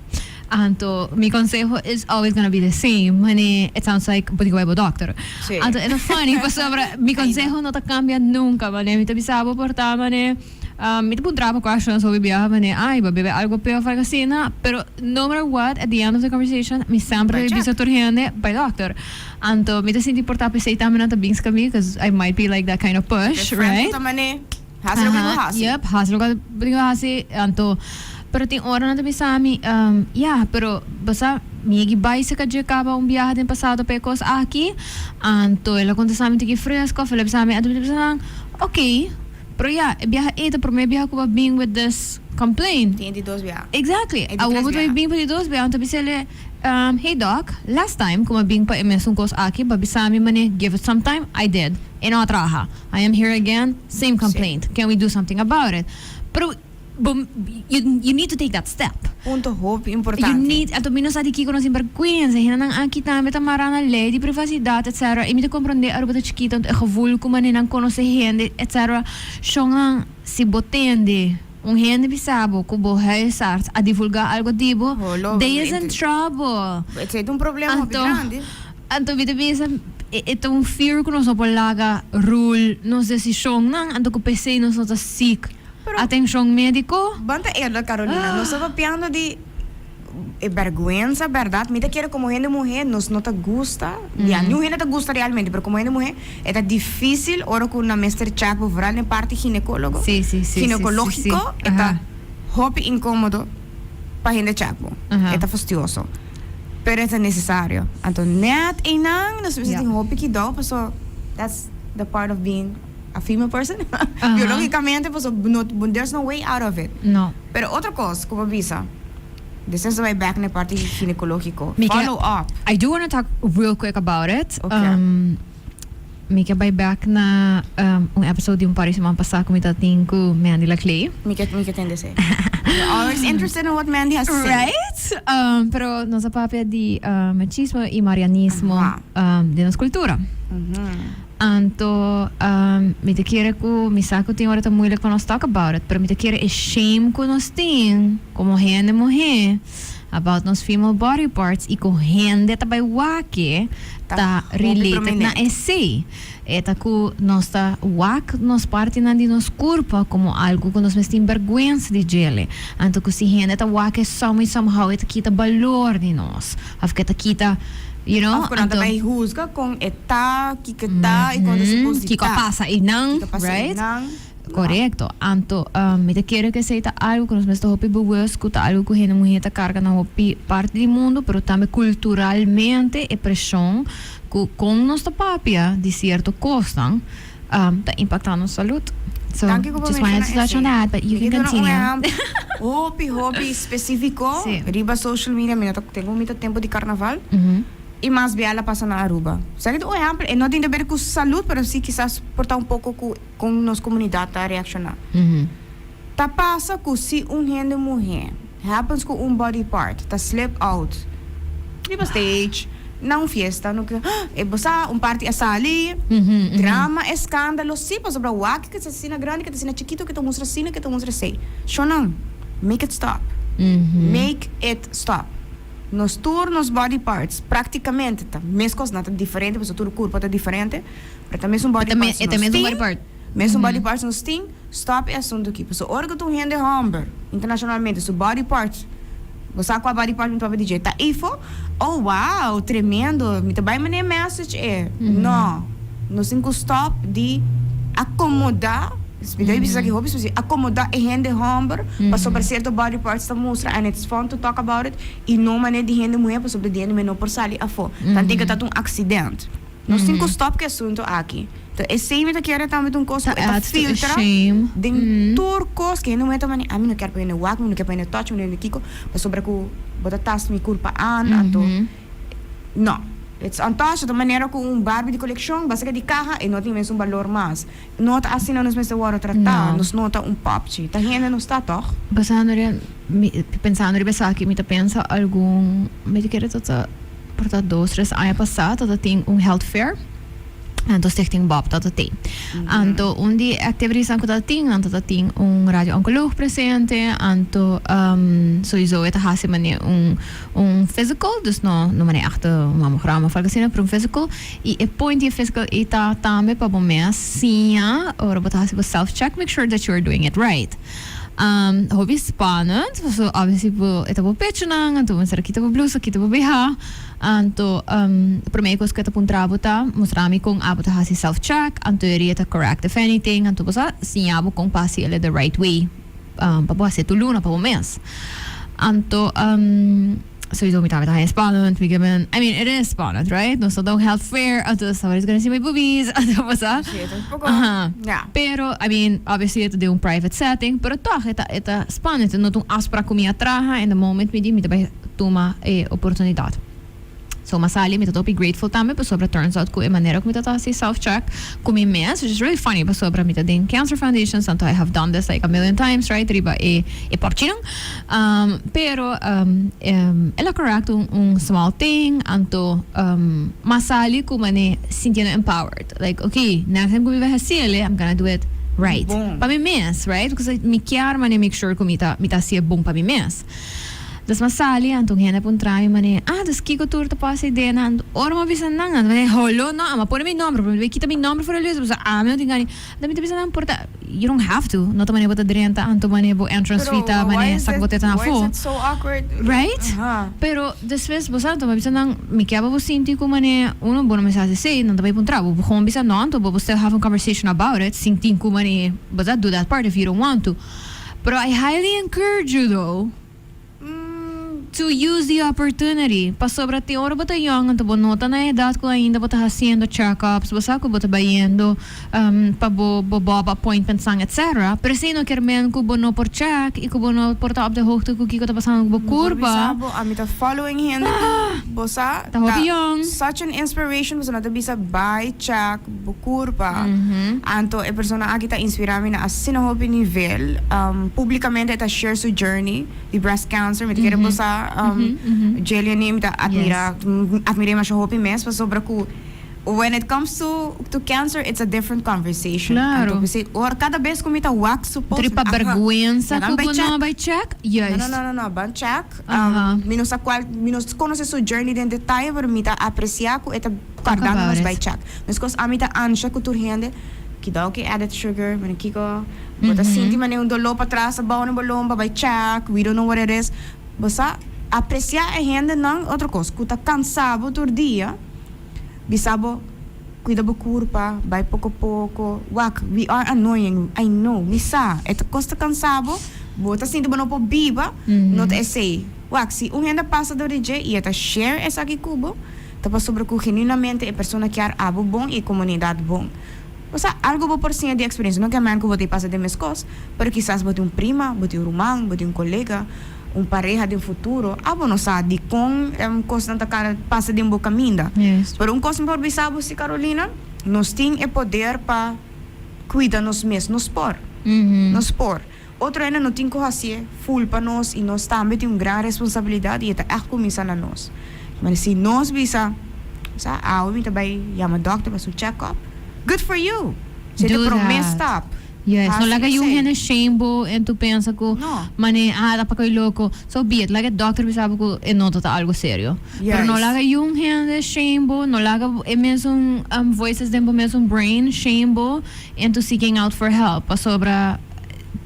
anto mi konseho is always gonna be the same, mane it sounds like bo tin ku bai bo dòkter. Sí. Anto e ta funny pasobra mi konseho no ta kambia nunka, mane mi ta bisa bo por ta mane. Mi ta puntra bo questions hopi biaha manera ay bo a bebe algo p'e of algo asina, pero no matter what at the end of the conversation mi semper ta bisa tur hende bai dokter. Anto mi ta sinti por ta p'esei tambe nan ta bin ska mi cause I might be like that kind of push, right? Bo ta mane hasi loke bo hasi. Yep, hasi loke bo tin ku hasi. Anto pero tin ora nan ta bisa mi ya pero bo sa mi yegi bai seka dje kaba un biaha den pasado pa e kos aki, anto el a kontesta mi tiki fresco of el a bisa mi anto mi ta bisa nan ok. Pero ya, e biaha ei ta promé biaha ku bo a bin with this complaint. Tin e di dos biaha. Exactly. E di Awor tres bo ta biaha. bin pa di dos biaha, anto bisa el'e, Hey doc, last time ku mi a bin pa e mesun kos aki, bo a bisa mi manera give it some time, I did. E no a traha. I am here again, same complaint. Can we do something about it? Pero bo, you, you need to take that step. Punto hopi importante. You need, anto mi no sa di kiko nos tin bergwensa. Hendenan aki tambe ta mará na ley di privacidad etc. I mi ta comprende Aruba ta chikito anto e gevoel ku manera nan konosé hende etc. Shonnan si bo tende un hende bisa bo ku bo huisarts a divulgá algo di bo, Holo, they is in trouble. Esei ta un problema hopi Anto, grandi. anto mi ta bisa e ta un fear ku nos no por laga rule nos desishonnan anto ku p'esei nos no ta seek Pero, Atencion medico. Ban ta erda Carolina, nos ta papiando di e berguensa berdad, mi ta kere como hende muhe nos no ta gusta, ya niun hende ta gusta realmente, pero como hende muhe e ta dificil ora cu nan mester check bo vooral den parti ginecologo, Sí, sí, sí, sí, ginecologico sí, sí. e ta Aha. hopi incomodo pa hende check bo, Aha. e ta fastioso, pero e ta necesario, anto net eynan nos mester Ja. tin hopi kidao paso that's the part of being. A female person? Aha. Biologicamente paso no there's no way out of it. No. Pero otro cos cu bo bisa, this is bai back na e parti ginecologico, Mi ke, follow up. I do wanna talk real quick about it. Ok. Mi ke bai back na un episode di un par di siman pasa cu mi ta tin cu Mandy Laclay. Mi ke mi ke tende esey. We're always interested in what Mandy has to say. Right? Pero nos a papia di machismo y marianismo Aha. den nos cultura. Anto mi ta kere ku mi sa ku tin ora ta moeilijk pa nos talk about it, pero mi ta kere e shame ku nos tin komo hende muhé about nos female body parts i ku hende ta bai wak e ta related na esei. E ta ku nos ta wak nos partinan di nos kurpa komo algu ku nos mes tin bèrgwensa di djele. Anto ku si hende ta wak e some way somehow e ta kita balor di nos òf ke ta kita you know. Òf ku nan ta bai husga kon e ta, kiko e ta i kon ta supos di ta. Kiko a pasa einan, Kiko a pasa right? einan. Korekto. Anto, mi ta kere ku esei ta algu ku nos mester hopi bewust ku ta algu ku hende muhé ta karga na hopi parti di mundu, pero tambe kulturalmente e preshon ku kon nos ta papia di sierto kosnan ta impaktá nos salud. So, Danki ku bo just wanted menshona to touch on esei. that, but you Mi can ke duna un continue. ehèmpel hopi hopi spesífiko Sí. riba social media. Mi no ta tengo mita tempu di karnaval. Y mas bia el a pasa na Aruba. Esaki ta un ehempel, e no tin te ber cu salud, pero si kisas por ta un poco cu con nos comunidad ta reacciona. Ta pasa cu si un hende muhe happens cu un body part ta slip out riba stage, na un fiesta, no ke e bo sa un parti a sali, drama, escandalo, si pasobra wak ke ta asina grandi, ke ta asina chikito, ke ta mustra asina, ke ta mustra esey. Shonnan, make it stop. Make it stop. Nos tur nos body parts practicamente ta mescos, nan ta diferente pasobra tur curpa ta diferente, pero ta mesun body parts nos tin, mesun body parts nos tin, stop e asunto aki. Pasobra ora cu ta un hende homber internacionalmente su body parts, bo sa cua body part mi papia di dje, ta eyfo, oh wow, tremendo, mi ta bay manda e message e. No, nos tin cu stop di acomoda. Mi ta bisa esaki hopi spesial, acomoda e hende homber pasobra cierto body parts ta mustra and it's fun to talk about it y no manera di hende muher pasobra di hende muher no por sali afo. Tan tin cu ta un accident. Nos tin cu stop cu e asunto aki. Ta esey mi ta kere tambe ta un cos cu e ta filtra den tur cos cu hende muher ta mane, ami no kier pa hende wak, mi no kier pa hende touch, mi no kier kiko pasobra cu bo ta tast mi curpa aan anto no. It's untouched ta manera cu un Barbie di coleccion basa di caha e no tin mesun balor mas. No ta asina nos mester wòrdu tratá, nos no ta un pòpchi. Ta hende nos ta, tòg? Basando riba, mi, pensando riba esaki, mi ta pensa algun, mi ta kere ta por ta dos, tres aña pasá ta ta tin un health fair, anto Stichting Bob ta ta tin. Anto un di e activities-nan ku ta ta tin, nan ta ta tin un radio-oncoloog presente, anto soiso e ta hasi manera un un physical, dus no no manera echt un mammogram of algo asina, pero un physical. Y e point di e physical ei ta tambe pa bo mes siña ora bo ta haci bo self check, make sure that you are doing it right. Hopi spannend, pasobra obviously bo e ta bo pechonan, anto bo mester a kita bo blusa, kita bo BH, anto prome cos cu e ta puntra bo ta mustra mi con abo ta haci self check, anto e ria ta correct if anything, anto bo sa siña bo con pa haci el the right way. Pa bo hasi tu luna pa bo mes. Anto sowieso mi tabata haña spannend, mi kier I mean it is spannend right? Nos ta den un health fair anto somebody's gonna see my boobies anto bo sa. Sí, e ta un poko, Aha. ya. Pero I mean obviously e ta den un private setting pero tog e ta e ta spannend e no ta un afspraak ku mi a traha en the moment mi di mi ta bai tuma e oportunidat. So m'a sali, mi ta hopi grateful tambe pasobra turns out cu e manera cu mi ta ta haci self check cu mi mes, which is really funny pasobra mi ta den Cancer Foundation anto I have done this like a million times right riba e e popchinan pero el a correct un un small thing anto m'a sali cu mane sintiendo empowered like ok next time cu mi bai haci el I'm gonna do it right pa mi mes right because mi kier mane make sure cu mi ta mi ta haci'e bon pa mi mes. Dus m'a sali, anto un hende a puntra mi manera, ah, dus kiko tur ta pasa ei den? Anto ora m'a bisa nan, anto manera, holo, no, a m'a pone mi nomber, pero mi ta bay kita mi nomber for e lista, pasobra ami no tin gana di, anto mi ta bisa nan, por ta, you don't have to, no ta manera bo ta drenta, anto manera bo entrance fee ta manera sak bo teta na afó, right? Pero despues bo sa, anto m'a bisa nan, mi kier pa bo sinti ku manera, uno, bo no mester hasi esei, nan ta bay puntra bo, bo gewoon bisa no, anto bo bo still have a conversation about it, sin tin ku manera bo ta do that part if you don't want to. Pero I highly encourage you though to use the opportunity pasobra tin ora bo ta young anto bo no ta na edad cu ainda bo ta haciendo check-ups, bo sa cu bo ta bayendo pa bo bo bob appointmentsnan etc. Pero esey no kier men cu bo no por check y cu bo no por ta op de hoogte cu kico ta pasando cu bo curpa. Mi por bisa bo, ami ta following hende cu bo sa Ta hopi young. such an inspiration pasobra nan ta bisa bay check bo curpa. Anto e persona aki ta inspira mi na asina hopi nivel. Publicamente e ta share su journey di breast cancer. Mi ta kere bo sa Jeliany mi ta admira admir'é masha hopi mes pasobra cu when it comes to to cancer it's a different conversation. Anto p'esei ora cada bes cu mi ta wak su post Tri pa aha berguensa laga cu mi bai bo no check. bai check? No Juist. no no no no ban check. Mi no sa cual mi no conoce su journey den detaye pero mi ta aprecia cu e ta Kòrdando nos bai chèk. Meskos ami ta ansha ku tur hende, kidao ku e added sugar, mane kiko, bo ta sinti mane un doló patras abou na bo lomba, bai chèk, we don't know what it is. Bo sa apresiá e hendenan, otro kos, ku ta kansa bo tur dia, bisa bo, kuida bo kurpa, bai poko poko, wak, we are annoying, I know, mi sa, e ta kos ta kansa bo, bo ta sinti bo no por biba, no ta esei. Wak, si un hende pasa dor di dje i e ta share esaki ku bo, Ta pasobra ku genuinamente e persona kier abo bon i e komunidat bon. Bo sa, algu bo por siña di eksperensia. No ke men ku bo ta pasa den meskos, pero kisas bo tin un prima, bo tin un ruman, bo tin un kolega. un pareha den futuro, abo no sa dikon kosnan ta kana pasa den bo kaminda. Pero un kos mi por bisa bo si Carolina, nos tin e poder pa kuida nos mes, nos por, nos por. Otro hende no tin ku hasié ful pa nos i nos tambe tin un gran responsabilidat i e ta ègt kuminsá na nos. Mane si nos bisa, sa, awe mi ta bai yama dòkter pa su check up, good for you! Esei ta e promé stap. Yes, no laga yu hende shame bo en tu pensa ku mane ah ta pa koe loko, so be it, laga e dòkter bisa bo ku e nota ta algu serio. Pero no laga yu hende shame bo, no laga e mesun voices den bo mesun brain shame bo into seeking out for help, pasobra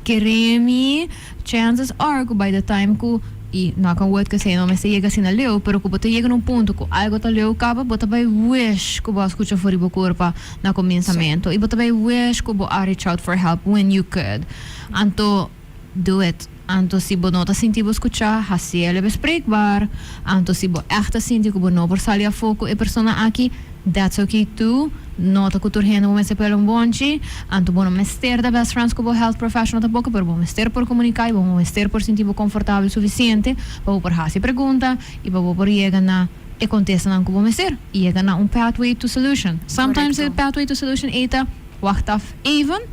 Kere mi, chances are ku by the time ku, i knock on wood kesey no mester yega asina leu, pero ku bo ta yega na un punto ku algo ta leu kaba, bo ta bai wish ku bo a skucha for di bo kurpa na kuminsamentu i bo ta bai wish ku bo a reach out for help when you could. Anto do it. Anto si bo no ta sinti bo skuchá, hasiel e bespreekbaar. Anto si bo ègt ta sinti ku bo no por sali afó ku e persona aki, that's okay too. No ta ku tur hende bo mester pela un bonchi. Anto bo no mester ta best friends ku bo health professional tampoko, pero bo mester por komuniká i bo mester por sinti bo konfortabel sufisiente pa bo por hasi pregunta i pa bo por yega na e kontestanan ku bo mester i yega na un pathway to solution. Sometimes e pathway to solution ei ta wacht af even.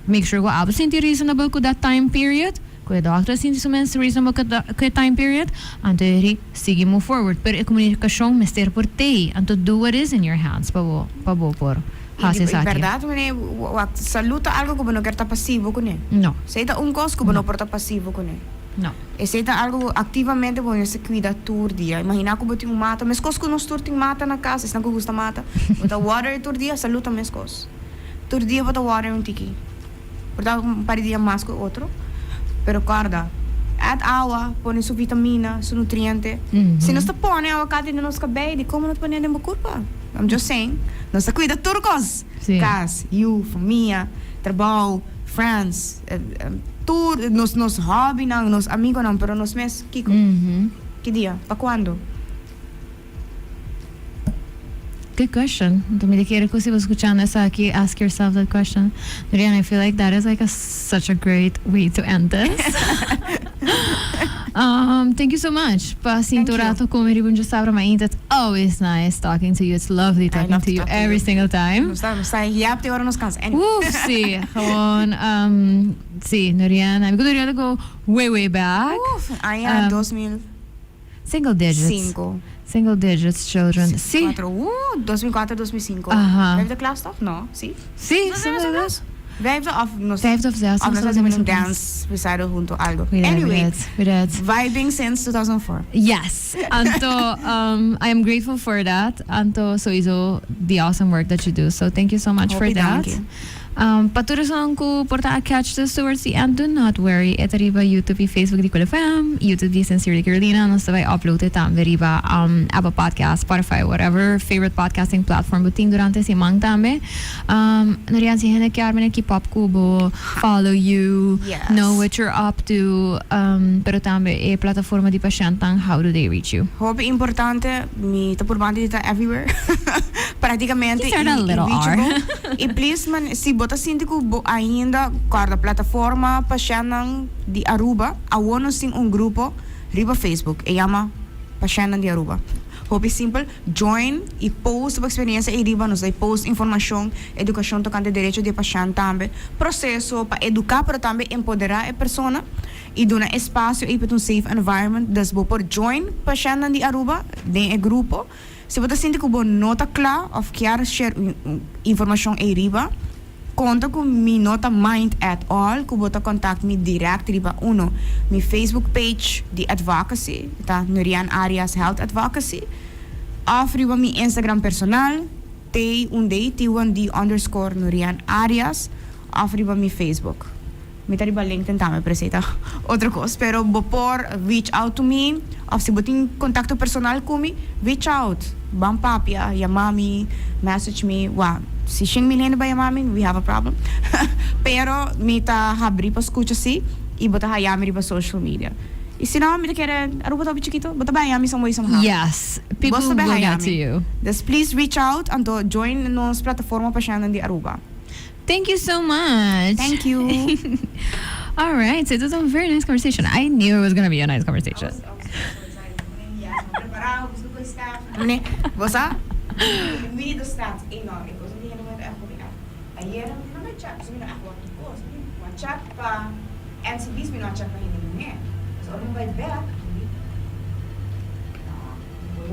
Make sure ku abo sinti reasonable ku dat time period, ku e dokter a sinti su mes reasonable ku e time period, anto e ri sigui move forward. Pero e komunikashon mester por tei, anto do what is in your hands pa bo pa bo por hasi I esaki. bèrdat mene, wak, salud ta algu ku bo no kier ta pasivo kuné. No. Esei ta un kos ku bo no por ta pasivo kuné. No. Esei ta algu ku aktivamente bo mester kuida tur dia. Imaginá ku bo tin un mata, meskos ku nos tur tin mata na kas, esnan ku gusta mata, bo ta water e tur dia, salud ta meskos. Tur dia bo ta wòrdu un tiki. Por ta un par di dia mas ku e otro. Pero kòrda, add awa, pone su vitamina, su nutriente. Si nos ta pone awakati den nos kabei, dikon bo no ta pone den bo kurpa? I'm just saying. Nos ta kuida tur kos. Kas, yu, famia, trabou, friends, tur nos nos hòbinan, nos amigonan, pero nos mes kiko? Ki dia? Pa kuando? Good question. Anto mi ta kere ku si bo skuchando esaki, ask yourself that question. Nuriana, I feel like that is like a such a great way to end this. Thank you so much pa sinta un rato ku mi riba un djasabra mainta. It's always nice talking to you. It's lovely talking to you every single time. Nos ta nos ta yap te ora nos kansa. Anyway. Uf, si. Gewoon, si, Nuriana. Mi ku Nuriana go way, way back. Uf, aña 2000. Single digits. Cinco. Single digits children. Si. Cuatro. 2004, 2005. Aha. Vijfde klas toch? No, si? Si, Nos era klas? Vijfde of nos. Vijfde of zesde. Of nos a un dance recital hunto algo. We did, Anyway. we did, we did. Vibing since 2004. Yes. Anto, I am grateful for that. Anto, sowieso the awesome work that you do. So thank you so much for Hopi that. danki. Pa tur esun ku por ta a catch this towards the end, do not worry, e ta riba YouTube i Facebook di Cool FM, YouTube di Sincerely Carolina, nos ta bai upload e tambe riba Apple Podcast, Spotify, whatever favorite podcasting platform bo tin durante e siman tambe. Norian, si hende kier mene keep up ku bo, follow you, know what you're up to, pero tambe e plataforma di pashentnan, how do they reach you? Hopi importante, mi ta purbante di ta everywhere, practicamente You sound a i little R. reachable. I please man, si bo ta sinti ku bo ainda kòrda plataforma pashèntnan di Aruba, awor nos tin un grupo riba Facebook, e yama Pashèntnan di Aruba. Hopi simpel, join i post bo eksperensia ei riba, nos ta post informashon, edukashon tokante derecho di e pashènt tambe, proseso pa eduká pero tambe empoderá e persona i duna espasio ei pa ta un safe environment, dus bo por join Pashèntnan di Aruba den e grupo. Si bo ta sinti ku bo no ta kla òf kier share informashon ei riba, konta ku mi no ta mind at all ku bo ta kontakt mi dirèkt riba uno mi Facebook page di advocacy, ta Nurianne Arias Health Advocacy, òf riba mi Instagram personal, T un D, T un D underscore Nurianne Arias, òf riba mi Facebook. Mi ta riba LinkedIn tambe, pero esei ta otro kos. Pero bo por reach out to mi of si bo tin kontakto personal ku mi, reach out. Ban papia, yama mi, message mi. Wou, si shen mil hende bai yama mi, we have a problem. Pero mi ta habrí pa skucha si i bo ta haya mi riba social media. I si no, mi ta kere, Aruba ta hopi chikito, bo ta bai haya mi some way somehow. Yes, people Bo ta bai will haya get to mi. you. Dus please reach out anto join nos plataforma pa shennan di Aruba. Thank you so much. Thank you. All right, so it was a very nice conversation. I knew it was going to be a nice conversation. Ne, bosa? Mi de staat eenmaal. Ik was niet helemaal echt op Ayera mi no check, so mi no echt wat kos. Mi check pa NCB's, mi no check pa hende muhé. So ora mi bai back, mi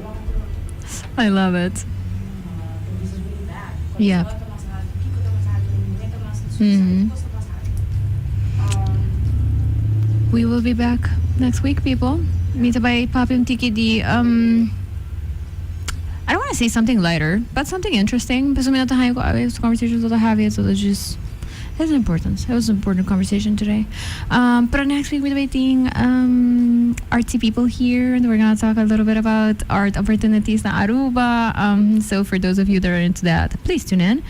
no, I love it. This is really bad. We will be back next week, people. Mi ta bai papia un tiki di I don't want to say something lighter, but something interesting. Because mi no conversations that I have so it's just it's important. It was an important conversation today. But next week we'll be meeting artsy people here, and we're gonna talk a little bit about art opportunities in Aruba. So for those of you that are into that, please tune in.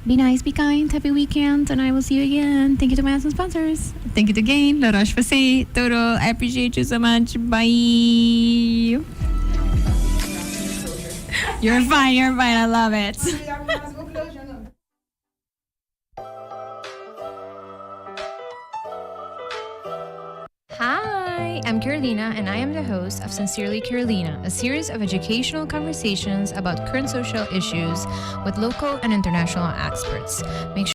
Be nice, be kind, happy weekend, and I will see you again. Thank you to my awesome sponsors. Thank you to Gain, La Roche-Posay, Total. I appreciate you so much. Bye. You're fine, you're fine. I love it. Hi, I'm Carolina, and I am the host of Sincerely Carolina, a series of educational conversations about current social issues with local and international experts. Make